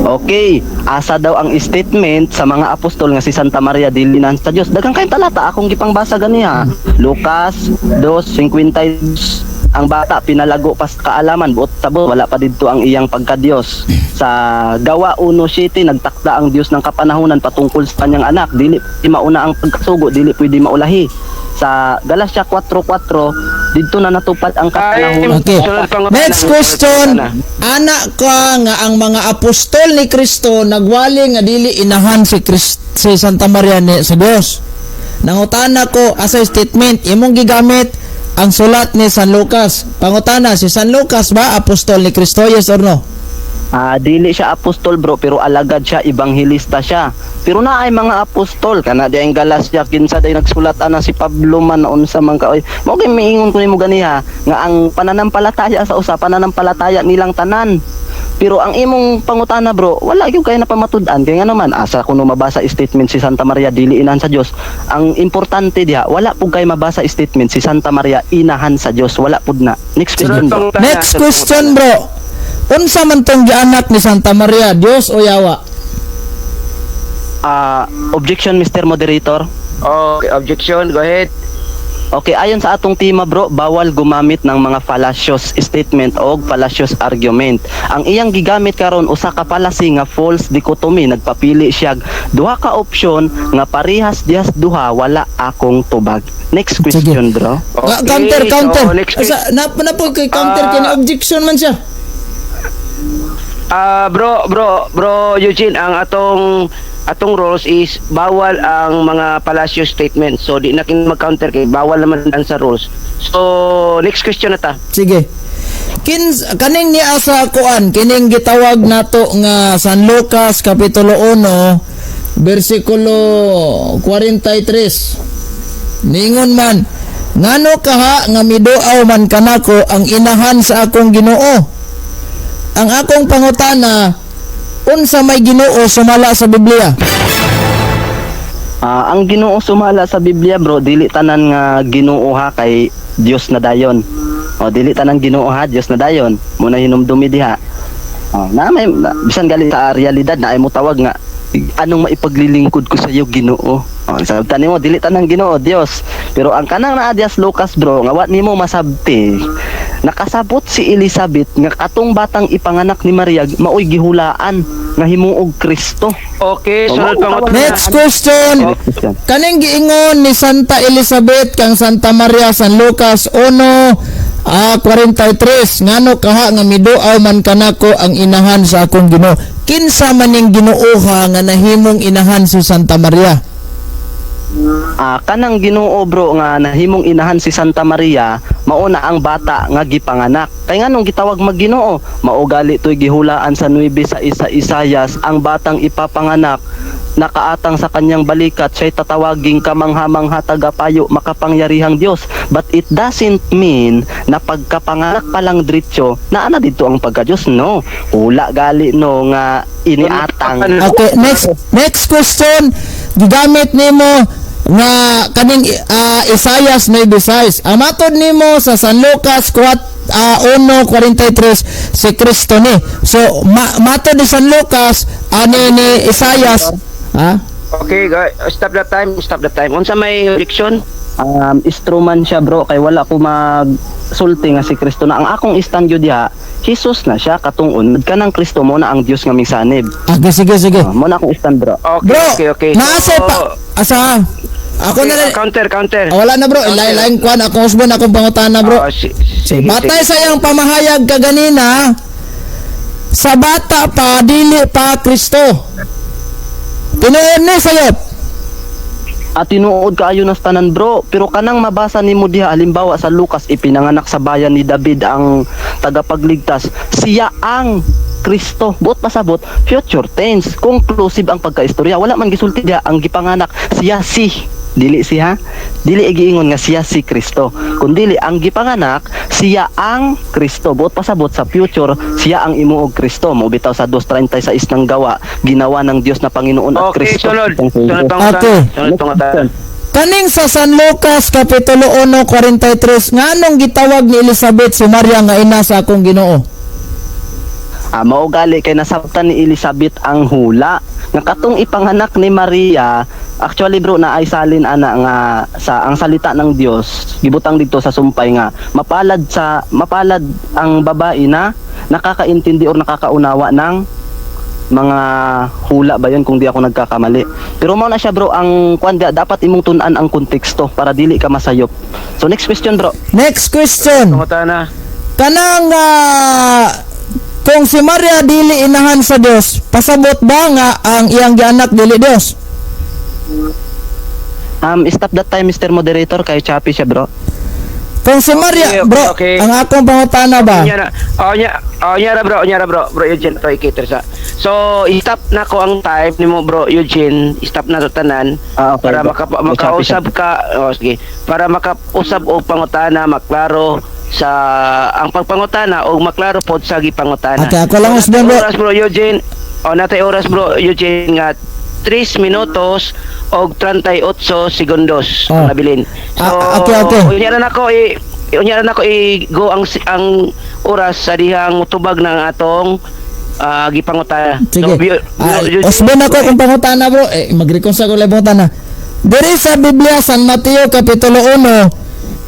Okay, asa daw ang statement sa mga apostol nga si Santa Maria dili inahan sa Dios? Daghang kayong talata akong gipangbasa ganiha. Lucas 2:52, ang bata pinalago pa sa kaalaman, buot sabot wala pa didto ang iyang pagka-Dios. Sa Gawa 1:7, nagtakda ang Dios ng kapanahunan patungkol sa kanyang anak, dili pwede mauna ang pagkasugo, dili pwede maulahi. Sa Galatia 4:4, didto na natupad ang kapanahunan. Okay. Sunod pangutana. Next question. Ana ka nga ang mga apostol ni Kristo nagwali nga dili inahan si Santa Maria ni sa Dios. Nangutana ko asa statement imong gigamit ang sulat ni San Lucas. Pangutana, si San Lucas ba apostol ni Kristo, yes or no? Ah, dili siya apostol, bro, pero alagad siya, ebanghelista siya. Pero naay mga apostol kana di ang Galacia, kinsa day nagsulat ana, si Pablo man, unsa man ka oy. Mao kay miingon ko nimo ganiha nga ang pananampalataya sa usa, pananampalataya nilang tanan. Pero ang imong pangutana, bro, wala gyud kay napamatud-an kay nga naman asa kuno mabasa statement si Santa Maria dili inahan sa Dios? Ang importante diha, wala pud kay mabasa statement si Santa Maria inahan sa Dios, wala pud na. Next question, bro. Sunod. Next question, bro. Unsa man tong gianak ni Santa Maria, Dios o yawa? Ah, objection, Mr. Moderator. Okay, objection, go ahead. Okay, ayon sa atong tema, bro, bawal gumamit ng mga fallacious statement o fallacious argument. Ang iyang gigamit karon usa ka fallacy nga false dichotomy, nagpapili siya duha ka option nga parehas dihas duha, wala akong tubag. Next question, bro. Okay, Counter, counter. so next Asa, na, na po kay counter Ah. kini, objection man siya. Ah, bro, bro, bro Eugene, ang atong atong rules is bawal ang mga fallacious statement. So di na kin mag-counter kay bawal naman ang sa rules. So next question na ta. Sige. Kaning niya sa kuan, kining gitawag nato nga San Lucas kapitulo 1 bersikulo 43. Ningon man, "Ngano kaha nga miduaw man kanako ang inahan sa akong Ginoo?" Ang akong pangutana, unsa may Ginoo sumala sa Biblia? Ah, ang Ginoo sumala sa Biblia, bro, dili tanan nga Ginoo ha kay Dios na dayon. O dili tanan Ginoo ha, Dios na dayon. Muna hinumdumi diha. Oh, na may na, bisan gali sa realidad na ay mo tawag nga, "Anong maipaglilingkod ko sa iyo, Ginoo?" Oh, sabtan nimo dili tanan Ginoo Dios. Pero ang kanang naa dias Lucas, bro, nga wa nimo masabti. Nakasabot si Elizabeth nga katong batang ipanganak ni Maria maoy gihulaan nga himuog Kristo. Okay, Oh, sunod pangutana. Next question. Next question. Kaning giingon ni Santa Elizabeth kang Santa Maria, San Lucas 1 43, "Ngano kaha nga miduaw man kanako ang inahan sa akong Ginoo?" Kinsa man ning Ginoo ha nga nahimong inahan si Santa Maria? Ah, kanang Ginoo, bro, nga nahimong inahan si Santa Maria, mao na ang bata nga gipanganak. Kay nganong gitawag mag Ginoo? Mao gali to'y gihulaan sa 9 sa isa Isayas, ang batang ipapanganak nakaatang sa kanyang balikat, siya'y tatawaging kamangha-mangha, tagapayo, makapangyarihang Diyos. But it doesn't mean na pagkapanganak pa lang diretso, naa na dito ang pagka-Diyos. No. Hula gali no nga iniatang. Okay, next next question. Gigamit nimo nga kaning Isayas 9:6. Ang matod nimo sa San Lucas 4 1:43 si Kristo ni. So matod ni San Lucas ani ni Isayas ha? Okay, stop the time, stop the time. Unsa may objection? Straw man siya, bro, kay wala ko magsulti nga si Kristo na. Ang akong stand yun diha, Jesus na siya katong unod kanang Kristo mo na ang Dios nga misanib. Okay, sige, sige. Mo na akong stand, bro. Okay, Bro, okay. naasa So, pa asa ako okay, na lang. Counter, counter. Ah, wala na, bro, lain kwan akong usbon akong pangutana, bro. Ah, sige, Batay sige. sa iyang pamahayag kaganina, sa bata pa, dili pa Kristo. Tinuod ni sayop? At tinuod kaayo nas tanan, bro, pero kanang mabasa nimo diha, halimbawa sa Lucas, ipinanganak sa bayan ni David ang tagapagligtas, siya ang Kristo. Buot pasabot, future tense, conclusive ang pagkaistorya. Wala man gisulti diha ang gipanganak siya si, dili siya, dili igiingon nga siya si Kristo, kundili ang gipanganak siya ang Kristo. Buot pasabot, sa future siya ang imuog Kristo. Mo bitaw sa 2:36 ng Gawa, ginawa ng Dios na Panginoon at Okay, Kristo. sunod. Sunod pangutana. Okay. Sunod pangutana. Kaning sa San Lucas Kapitulo 1:43, nganong gitawag ni Elizabeth si Maria nga ina sa akong Ginoo? Ah, mao gali kay nasabtan ni Elizabeth ang hula nga katong ipanganak ni Maria. Actually, bro, na ay salin ana nga sa ang salita ng Dios gibutang dito sa sumpay nga mapalad ang babae na nakakaintindi or nakakaunawa ng mga hula ba yun, kung di ako nagkakamali. Pero mao na siya, bro, ang kwan dapat imong tun-an ang konteksto para dili ka masayop. So next question, bro. Next question. Pangutana. Kanang kung si Maria dili inahan sa Dios, pasabot ba nga ang iyang gianak dili Dios? Stop that time, Mr. Moderator, kay choppy siya, bro. Kung si Maria, Okay, bro, okay. ang akong pangutana ba? Unya na. Oh, nya. Oh, nya ra, bro, nya ra, bro. Bro Eugene to ikater sa. So, i-stop na ko ang time nimo, Bro Eugene. I-stop na to tanan Ah, okay, para bro. makausap ka. Oh, sige. Para makausap og pangutana, maklaro sa ang pagpangutana og maklaro pod sa gipangutana. Okay, ako lang So, usbon, bro. Oras, Bro Eugene. Oh, natay oras, Bro Eugene, nga 3 minutos og 38 segundos Oh. ang nabilin. So, Ah, okay. Unya na nako i-go ang oras sa dihang tubag ng atong gipangutana. Sige. So, Ah, Eugene, usbon ako kung pangutana, bro. Eh, mag-reconcile ko lang pangutana. Diri sa Biblia, San Mateo Kapitulo 1,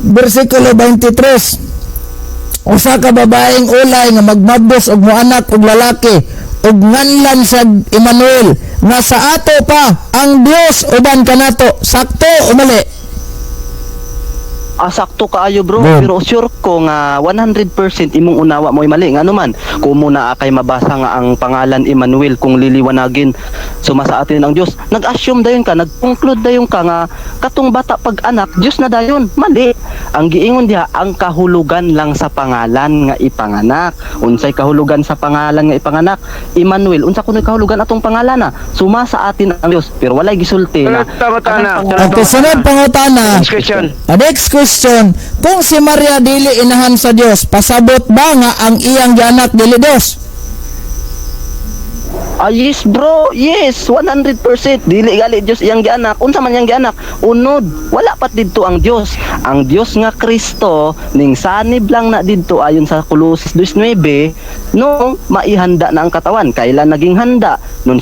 versikulo 23. Usa ka babaeng ulay nga magmabdos og moanak og lalaki ug nganlan sa Emmanuel nga sa ato pa ang Dios uban kanato. Sakto o mali? Ah, sakto kaayo, bro. Boom. Pero sure ko nga 100% imong unawa mo'y mali. Ngano man, kung muna kay mabasa nga ang pangalan Emmanuel kung liliwanagin suma sa atin ang Dios. Nag-assume dayon ka, nag-conclude dayon ka nga katong bata pag anak Dios na dayon. Mali. Ang giingon diha ang kahulugan lang sa pangalan nga ipanganak. Unsay kahulugan sa pangalan nga ipanganak? Emmanuel, unsa kuno'y kahulugan atong pangalan na? Suma sa atin ang Dios. Pero walay gisulti na. Sunod pangutana. Sunod Okay, sunod pangutana. Next question. Next question, kung si Maria dili inahan sa Dios, pasabot ba nga ang iyang gianak dili Dios? Ah, yes, bro, yes, 100%. Dili gali Dios iyang gianak. Unsa man iyang gianak? Unod, wala pat didto ang Dios. Ang Dios nga Kristo ning sanib lang na didto ayon sa Colossus 2:9 nung maihanda na ang katawan. Kailan naging handa? Nung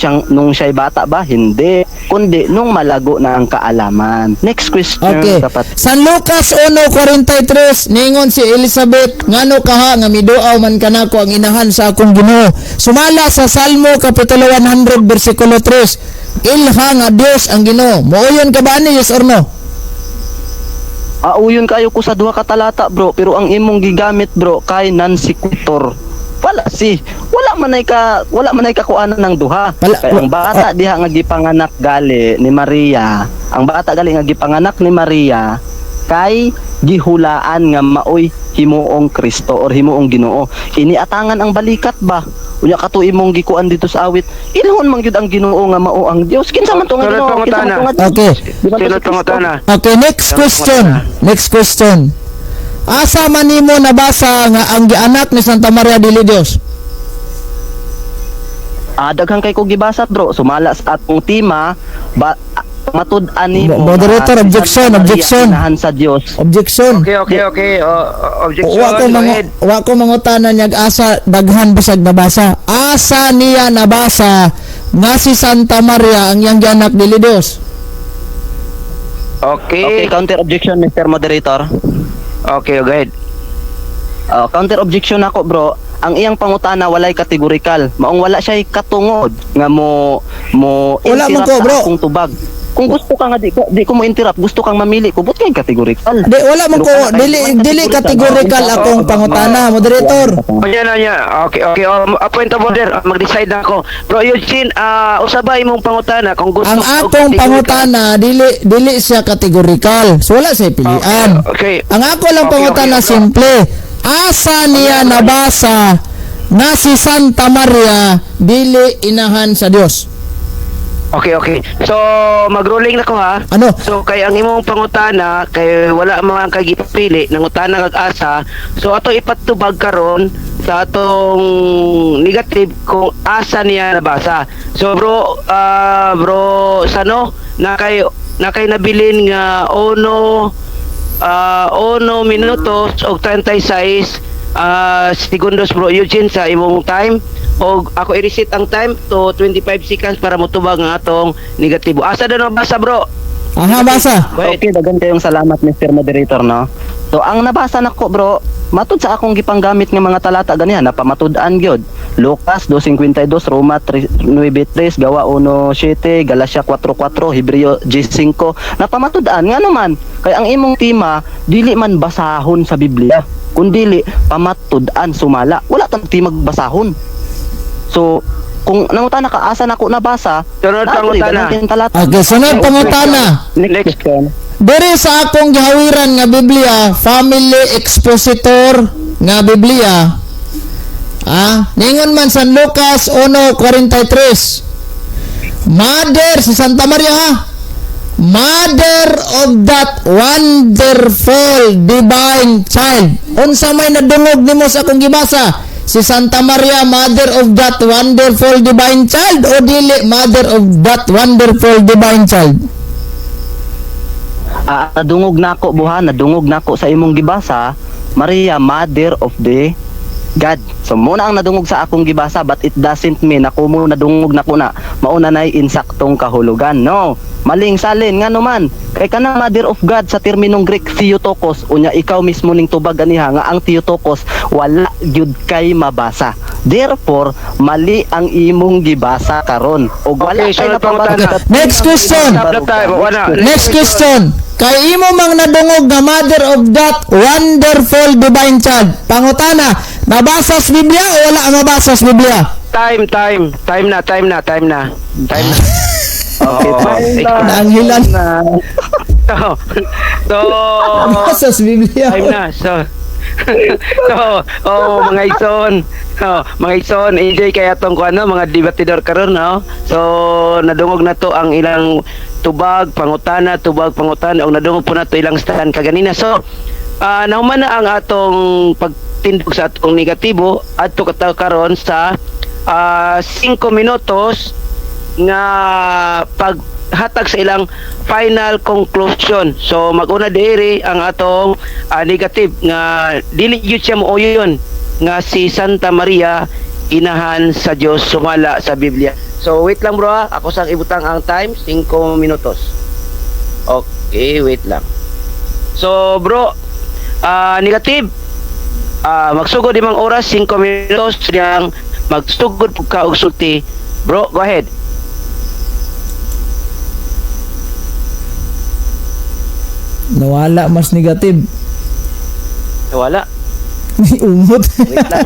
siya'y bata ba? Hindi. Kundi nung malago na ang kaalaman. Next question, Okay. dapat. San Lucas 1:43, ningon si Elizabeth, ngano kaha nga miduaw man kanako ang inahan sa akong Ginoo. Sumala sa Salmo kapitulo 100 bersikulo 3, ilha nga Dios ang Ginoo. Mooyon ka ba ani, yes or no? Ah, uyon kayo ko sa duha ka talata, bro, pero ang imong gigamit, bro, kay non sequitur. Wala man ay kakuanan ng duha. Kay ang bata diha nga gipanganak gali ni Maria, ang bata gali nga gipanganak ni Maria kay gihulaan nga maoy himuong Kristo or himuong Ginoo. Iniatangan ang balikat ba? Unya kato imong gikuan dito sa awit. Ilhon man gyud ang Ginoo nga mao ang Dios. Kinsa man to nga Sunod Ginoo? Kinsa man pangutana. to nga Dios? Okay. Di ba to si Sunod Kristo? pangutana. Okay, next question. Next question. Asa man nimo nabasa nga ang gianak ni Santa Maria dili Dios? Ah, daghan kay ko gibasa, bro. Sumala sa atong tema ba matud-an nimo Moderator, nga si objection, Santa Maria objection. inahan sa Dios. Objection. Okay. Oh, objection. Wa ko Go mga ahead. wa ko mangutana niya asa daghan bisag nabasa. Asa niya nabasa nga si Santa Maria ang iyang gianak dili Dios? Okay, Okay. counter objection, Mr. Moderator. Okay, go ahead. Counter objection ako, bro. Ang iyang pangutana walay kategorikal. Maong wala siya'y katungod nga mo mo Wala man interrupt ko, sa bro. akong tubag. Kung gusto ka nga di ko mo interrupt, gusto kang mamili ko, but kay kategorikal. Di wala man Pero ko kana kay dili walang dili kategorikal akong pangutana, moderator. O yan na niya. Okay. Oh, point of order. Mag-decide na ako. Bro Eugene, usa ba imong pangutana kung gusto Ang ka og akong kategorikal? pangutana dili dili siya kategorikal. So wala siya pilian. Okay. Ang ako lang Okay, pangutana okay, bro. simple. Asa niya nabasa nga si Santa Maria dili inahan sa Dios? Okay. So, mag-rolling na ko ha. Ano? So, kay ang imong pangutana, kay wala man kay gipili, nangutana kag asa. So, ato ipatubag karon sa atong negative kung asa niya nabasa. So, bro, bro, sano na kay nabilin nga 1 minutos og 36 segundos, Bro Eugene, sa imong time og ako i-reset ang time to 25 seconds para motubag ang atong negatibo. Asa daw nabasa, bro? Aha, basa. Go ahead. Okay, daghan kayong salamat, Mr. Moderator, no. So ang nabasa nako, bro, matud sa akong gipanggamit nga mga talata ganihan napamatud-an gyud. Lucas 2:52, Roma 9:3, Gawa 1:7, Galatia 4:4, Hebreo 10:5. Napamatud-an ngano man kay ang imong tema dili man basahon sa Biblia, kundili pamatud-an sumala. Wala tang timag basahon. So Kung nangutana ka asa nako nabasa, Sunod naa diri pangutana. ba talata? Okay, sunod pangutana. Next. Diri sa akong gihawiran nga Biblia, Family Expositor nga Biblia. Ah, ningon man San Lucas 1:43. Mother si Santa Maria ha. Mother of that wonderful divine child. Unsa may nadungog nimo sa akong gibasa? Si Santa Maria, mother of that wonderful divine child, o dili mother of that wonderful divine child? Ah, nadungog nako buha, nadungog nako sa imong gibasa, Maria, mother of the God. So muna ang nadungog sa akong gibasa, but it doesn't mean ako mo nadungog nako na mauna nay insaktong kahulugan. No. Maling salin ngano man kay kanang mother of God sa terminong Greek, Theotokos, unya ikaw mismo ning tubag ganiha nga ang Theotokos wala gyud kay mabasa. Therefore, mali ang imong gibasa karon. Og wala Okay, kay sunod napabasa. pangutana. Next question. Stop na tayo. Wala. Next question. Kay imo mang nadungog nga mother of that wonderful divine child. Pangutana, nabasa sa Biblia o wala mabasa sa Biblia? Time, time. Time na, time na, time na. Time na. Okay, Oo. time na. Naanghilan. So, Nabasa sa Biblia. Time na. So, oh, mga igsoon. Oh, mga igsoon, enjoy kaya tong kuno mga debatidor karon, no. So, nadungog na to ang ilang tubag, pangutana, tubag, pangutana, ug nadungog po na to ilang stand kaganina. So, nahuman na ang atong pagtindog sa atong negatibo adto ka karon sa 5 minutos nga paghatag sa ilang final conclusion. So mag-una diri ang atong negative nga dili gyud siya mooyon nga si Santa Maria inahan sa Dios sumala sa Biblia. So wait lang, bro ha. Ako sang ibutang ang time, 5 minutos. Okay, wait lang. So bro, negative, magsugod imong oras 5 minutos diyang magsugod pud ka og sulti. Bro, go ahead. Nawala mas negative. Wala. Umot. Wait lang.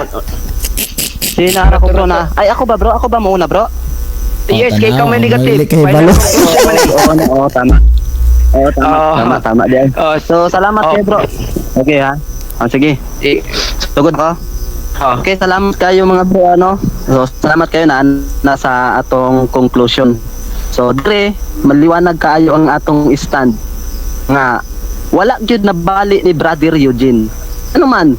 Sinara ko, bro, na. Ay, ako ba, bro? Ako ba mauna, bro? Yes, kay ikaw may negative. Mali kay Final balo. conclusion man eh. Oo, tama. Oo, tama, tama, tama diyan. Oh, So, salamat Oh. kayo, bro. Okay, ha? Ah, sige. Sugod ko. Oh. Okay, salamat kayo, mga bro, ano. So, salamat kayo na nasa atong conclusion. So, dire, maliwanag kaayo ang atong stand nga wala gyud na bali ni Brother Eugene. Ano man?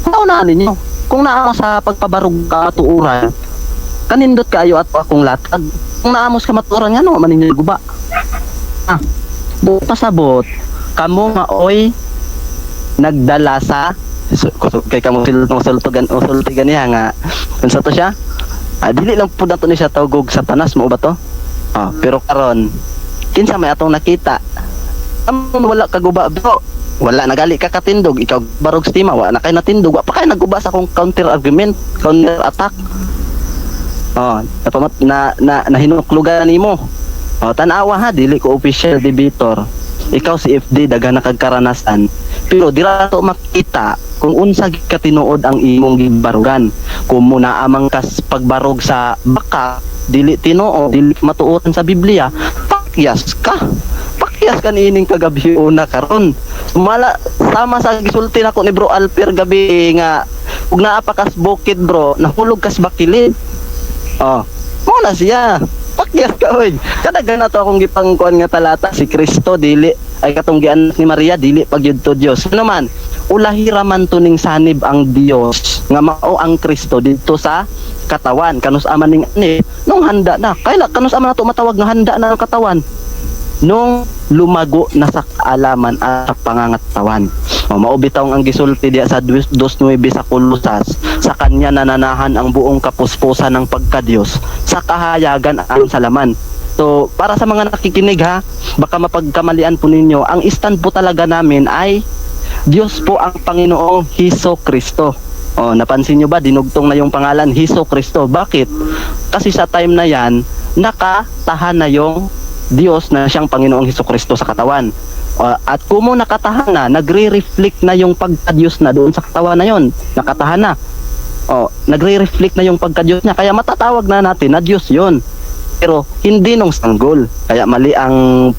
Kung ninyo, kung naa sa pagpabarog katuuran, kanindot kaayo ato akong latag. Kung naamos ka matuoran, ngano man ninyo guba? Ah, buot pasabot, kamo nga oy nagdala sa so, kusog kay kamo sultugan o sultigan niya nga unsa to siya? Ah, dili lang pud nato ni siya tawgog Satanas mo ba to? Ah, pero karon kinsa may atong nakita? Amo wala kaguba, bro. Wala nagali ka katindog, ikaw barog stima, wala na kay natindog, wa pa kay naguba sa akong counter argument, counter attack. Oh, napamat na na nahinuklugan nimo. Oh, tan-awa ha, dili ko official debater. Ikaw si FD, daghan na kag karanasan. Pero dira to makita kung unsa gid ka tinuod ang imong gibarugan. Kung muna amang kas pagbarog sa baka, dili tinuod, dili matuoran sa Biblia, pakyas ka. Pakyas ka niining kagabi una karon. Sumala sama sa gisulti nako ni Bro Alper gabi nga ug naa pa kas bukid, bro, nahulog kas bakilid. Oh, mo na siya. Pakyas ka oy. Kadagan na to akong gipangkuan nga talata, si Kristo dili ay katong gianak ni Maria dili pagyud to Dios. Ano man, ulahi ra man to ning sanib ang Dios nga mao ang Kristo didto sa katawan kanus ama ning ani nung handa na. Kaila kanus ama na to matawag nga handa na ang katawan? Nung lumago na sa kaalaman at sa pangangatawan. O, mao bitaw ang gisulti diya sa 2.9 sa Kolosas, sa kanya nananahan ang buong kapuspusan ng pagkadiyos sa kahayagan ayon sa laman. So, para sa mga nakikinig ha, baka mapagkamalian po ninyo, ang stand po talaga namin ay Diyos po ang Panginoong Heso Kristo. O, napansin nyo ba, dinugtong na yung pangalan Heso Kristo. Bakit? Kasi sa time na yan, nakatahan na yung Diyos na siyang Panginoong Heso Kristo sa katawan. O, at kung mo nakatahan na, nagre-reflect na yung pagka-Diyos na doon sa katawan na yon. Nakatahan na. Oh, nagre-reflect na yung pagka-Diyos niya. Kaya matatawag na natin na Diyos 'yon. Pero hindi nung sanggol. Kaya mali ang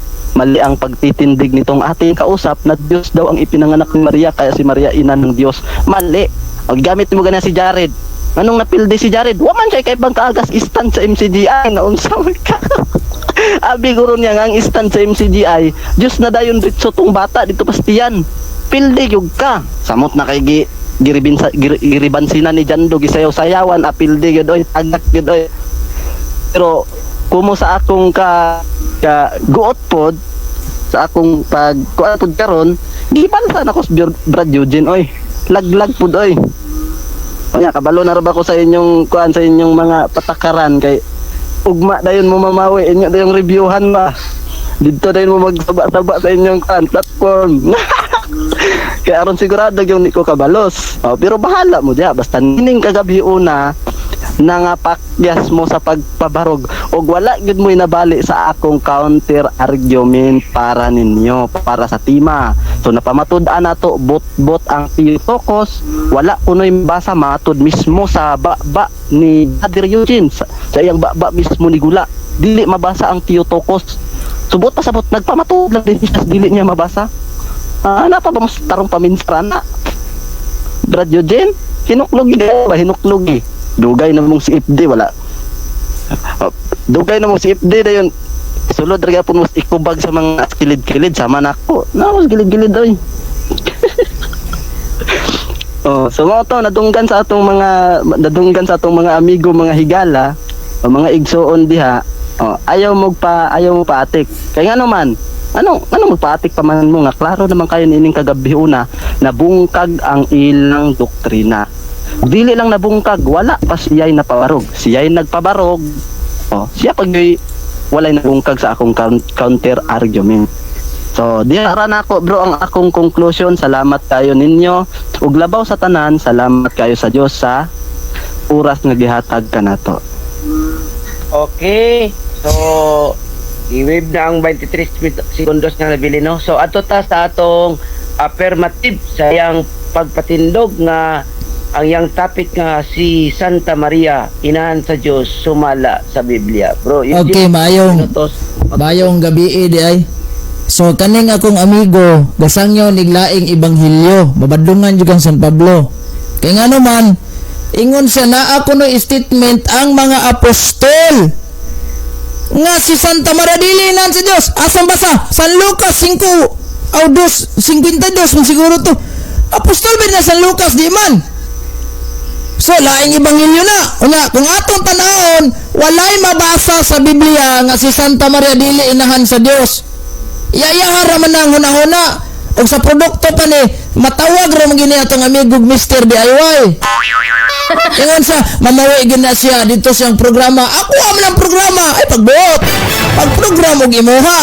pagtitindig nitong ating kausap na Diyos daw ang ipinanganak ni Maria, kaya si Maria ina ng Diyos. Mali. O, gamit mo ganyan si Jared. Anong napildi si Jared? Wa man siya kay bang kaagas stand sa MCGI na unsa man ka. Abi guro niya nga ang stand sa MCGI, Diyos na dayon ritso tong bata dito pastiyan. Pildi gyud ka. Samot na kay gi giribin sa giribansina ni Jando, gisayaw-sayawan, apildi gyud oy, tagak gyud oy. Pero kumo sa akong ka, ka guot pod sa akong pag kuan pod karon, gibalsa na ko sa Brad Eugene oy. Laglag pod oy. Onya kabalo na ra ba ko sa inyong kuan, sa inyong mga patakaran, kay ugma dayon mo mamawi, inyo dayong reviewhan ba. Didto dayon mo magsaba-saba sa inyong kuan platform. Kaya aron sigurado yung ni ko kabalos. Oh, pero bahala mo diya, basta nining kagabi una nangapakyas mo sa pagpabarog og wala gyud mo nabali sa akong counter argument para ninyo, para sa tema. So napamatud-an nato bot-bot ang Theotokos, wala kunoy basa matud mismo sa ba ni Brother Eugene, sa iyang ba mismo ni Gula, dili mabasa ang Theotokos. Subot pa sabot, nagpamatud lang din siya, dili niya mabasa. Ah, napa ba mas tarong paminsara na Brad Eugene? Hinuklogi ba, hinuklogi. Dugay na mong si FD wala. Oh, dugay na mong si FD dayon. Sulod ra gyapon mo ikubag sa mga kilid-kilid sama nako. Na mas gilid-gilid oy. Oh, so mao to, nadunggan sa atong mga amigo, mga higala, o mga igsuon diha. Oh, ayaw mo paatik. Kay ngano man? Ano ano magpaatik pa man mo nga klaro naman kayo niining kagabi una, nabungkag ang ilang doktrina. Dili lang nabungkag, wala pa siya'y napabarog. Siya'y nagpabarog. Oh, siya pag walay nabungkag sa akong counter argument. So, diha ra nako bro ang akong conclusion. Salamat kayo ninyo. Ug labaw sa tanan, salamat kayo sa Dios sa oras nga gihatag kanato. Okay. So, i-wave na ang 23 segundos nga nabili, no. So, ato ta sa atong affirmative sa iyang pagpatindog nga ang iyang topic nga si Santa Maria inahan sa Dios sumala sa Biblia. Bro, Okay, maayong minutos. Bayong gabi di ay. So kaning akong amigo, gasangyaw niglaing ebanghelyo, mabadlungan jud kang San Pablo. Kay ngano man, ingon siya naa kuno statement ang mga apostol nga si Santa Maria dili nan sa Dios. Asan basa? San Lucas 5 aw 2, 52 kung siguro to. Apostol ba na San Lucas di man? So, laing ebanghelyo na. Unya, kung atong tanawon, walay mabasa sa Biblia nga si Santa Maria dili inahan sa Dios. Iyayahara man ang hunahuna. Og sa produkto pa ni, matawag ra man gini atong amigo Mr. DIY. Ingon sa mamawi gid na siya dito siyang programa. Ako man ang programa. Ay pagbuot. Pag-program og imuha.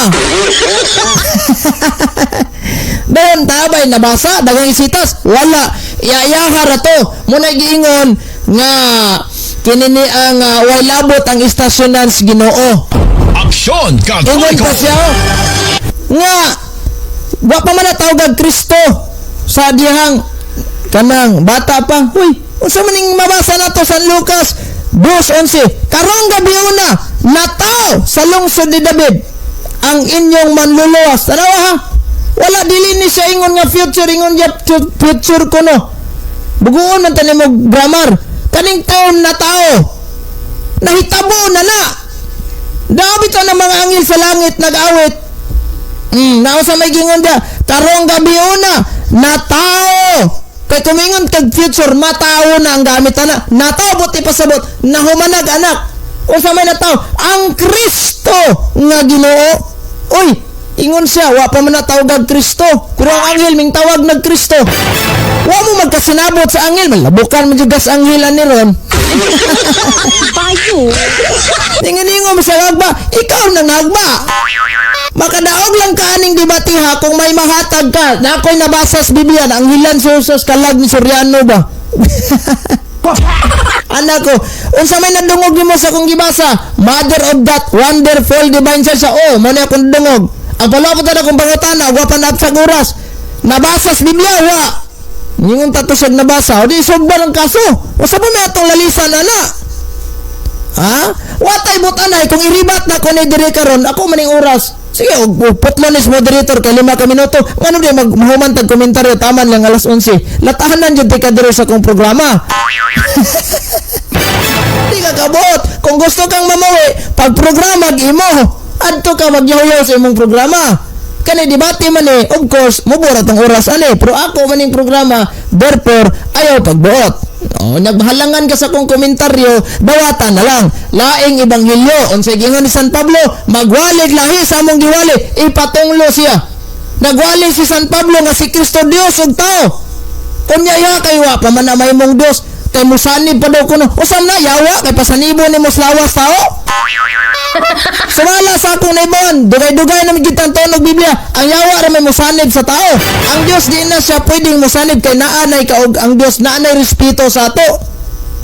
Dayon tabay nabasa daghang isitas wala, iyayaha ra to muna giingon nga kini ni ang way labot ang istasyonan sa Ginoo. Aksyon Ingon Katoliko! pa siya, oh, nga wa pa man natawag Kristo sa dihang kanang bata pa. Huy, unsa man ning mabasa nato San Lucas 2:11, karong gabi una nataw sa lungsod ni David ang inyong manluluwas. Tanawa ha, wala, dili ni siya ingon nga future, ingon niya future kuno. Buguon man tani mo grammar kaning term na tao, nahitabo na na. Dabi to ng mga anghel sa langit nag-awit. Nao sa may gingon dia, karong gabi una, natao. Kay kumingon kag future, matao na ang gamit ana. Natao buti pasabot, nahumanag anak. Unsa may natao? Ang Kristo nga Ginoo. Uy, ingon siya, wa pa man natawag Kristo. Pero ang anghel ming tawag nag Kristo. Wa mo magkasinabot sa anghel, malabukan mo jud gas anghel ani ron. Bayo. Ninginingo mo sa nagba, ikaw nang nagba. Makadaog lang ka aning debate ha kung may mahatag ka. Na ako'y nabasa sa Biblia na ang hilan sa Jesus kalag ni Soriano ba. Anak ko, unsa may nadungog nimo sa akong gibasa? Mother of that wonderful divine child sa, oh, mo na akong dungog. Ang palapot na akong pangutana, wa pa na sa oras. Nabasa sa Biblia, wa. Ningon ta to siya nabasa, o di sugba ng kaso. Usa ba may atong lalisan ana? Ha? Watay butanay kung iribat na ko ni diri karon, ako maning oras. Sige, og putlo ni moderator kay 5 ka minuto. Ngano di mag mahuman tag komentaryo taman lang alas 11. Latahanan jud ka diri sa akong programa. Di ka kabot. Kung gusto kang mamuwi, pag programa imo, adto ka magyaw sa imong programa. Kani debate man eh, of course, mubura tong oras ani, pero ako maning programa, therefore, ayaw pagbuot. Oh, naghalangan ka sa akong komentaryo, dawatan na lang. Laing ebanghelyo, unsay giingon ni San Pablo, magwalig lahi sa among giwali, ipatunglo siya. Nagwali si San Pablo nga si Kristo Dios ug tao. Unya ya kay wa pa man na mahimong Dios, kay musanib pa daw kuno. Usam na yawa kay pasanibo nimo sa lawas tao. Sumala sa akong naibon, dugay-dugay na gitang tunog Biblia. Ang yawa ra may musanib sa tao. Ang Dios di na siya pwedeng musanib kay naanay kaog ang Dios naanay respeto sa ato.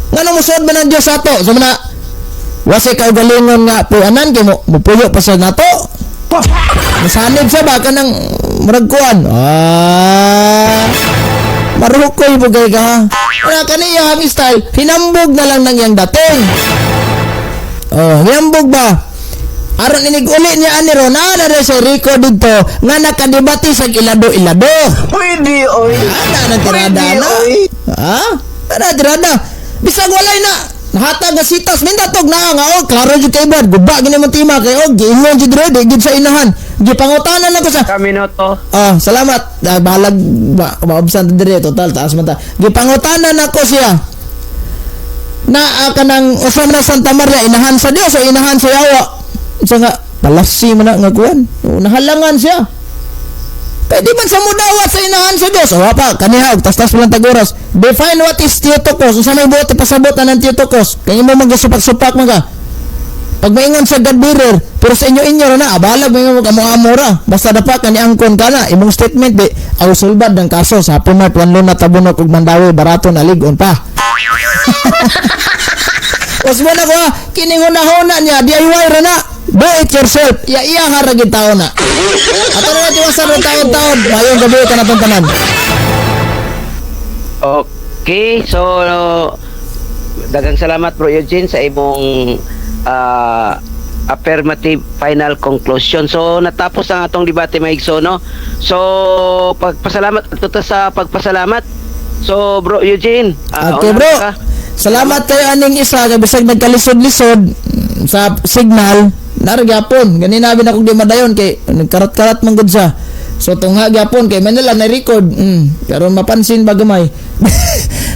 Ngano musuod man ang Dios sa ato? So na wasi kaugalingon nga puanan kay mo mupuyo pa sa nato. Musanib siya ba kanang murag kuan. Ah. Marukoy mo kay ka. Wala kaniya ang style, hinambog na lang nang iyang dating. Oh, hinambog ba? Aron inig uli niya ani ron, naa na rin sa record dito nga nakadebate sa ilado-ilado. Pwede, oy. Ana na tirada Pwede, na. oy. Ha? Ana tirada. Bisag walay na. Nahatag nga sitas mindatog na nga oh klaro jud kay Brad guba gini mo tima kay og giingon jud re di gid sa inahan. Gipangutanan nako sa Kaminoto. Ah, salamat. Ah, bahalag ba, maobsan ta diri total taas man ta. Gipangutanan nako siya. Na kanang usa man na Santa Maria inahan sa Dios o inahan sa yawa. Unsa nga palasi man na nga kuan. O, nahalangan siya. Kay di man sa mudawat sa inahan sa Dios. O pa kaniha og tas-tas pa lang tag oras. Define what is Theotokos. Unsa may buot ipasabot na ng Theotokos? Kay imo magsupak-supak man ka. Pag maingon sa God bearer, pero sa inyo-inyo ra na, abalag maingon mo amo ra. Basta dapat kani angkon ka na, imong statement di aw sulbad ng kaso sa Happy Mart one na tabunok ug Mandawi barato na ligon pa. Usbo na ko ha, kining hunahuna niya, DIY ra na. Do it yourself. Iya iya ha ra gid tao na. Ato na tiwasan ra taon-taon. Mayong gabi ka na tanan. Okay, so daghang salamat, Bro Eugene, sa imong affirmative final conclusion. So natapos ang atong debate, mga igsoon, no. So pagpasalamat ato ta sa pagpasalamat. So Bro Eugene, Okay una bro. ka. Salamat kayo aning isa kay bisag nagkalisod-lisod sa signal nara gyapon. Gani nabi na kung di madayon kay nagkarat-karat man gud siya. So tungha gyapon kay Manila na record. Karon mapansin ba gamay.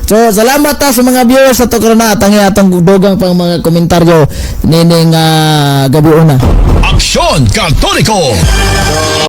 So salamat ta sa mga viewers sa to karon na atang atong dugang pang mga komentaryo nining gabi una. Aksyon Katoliko!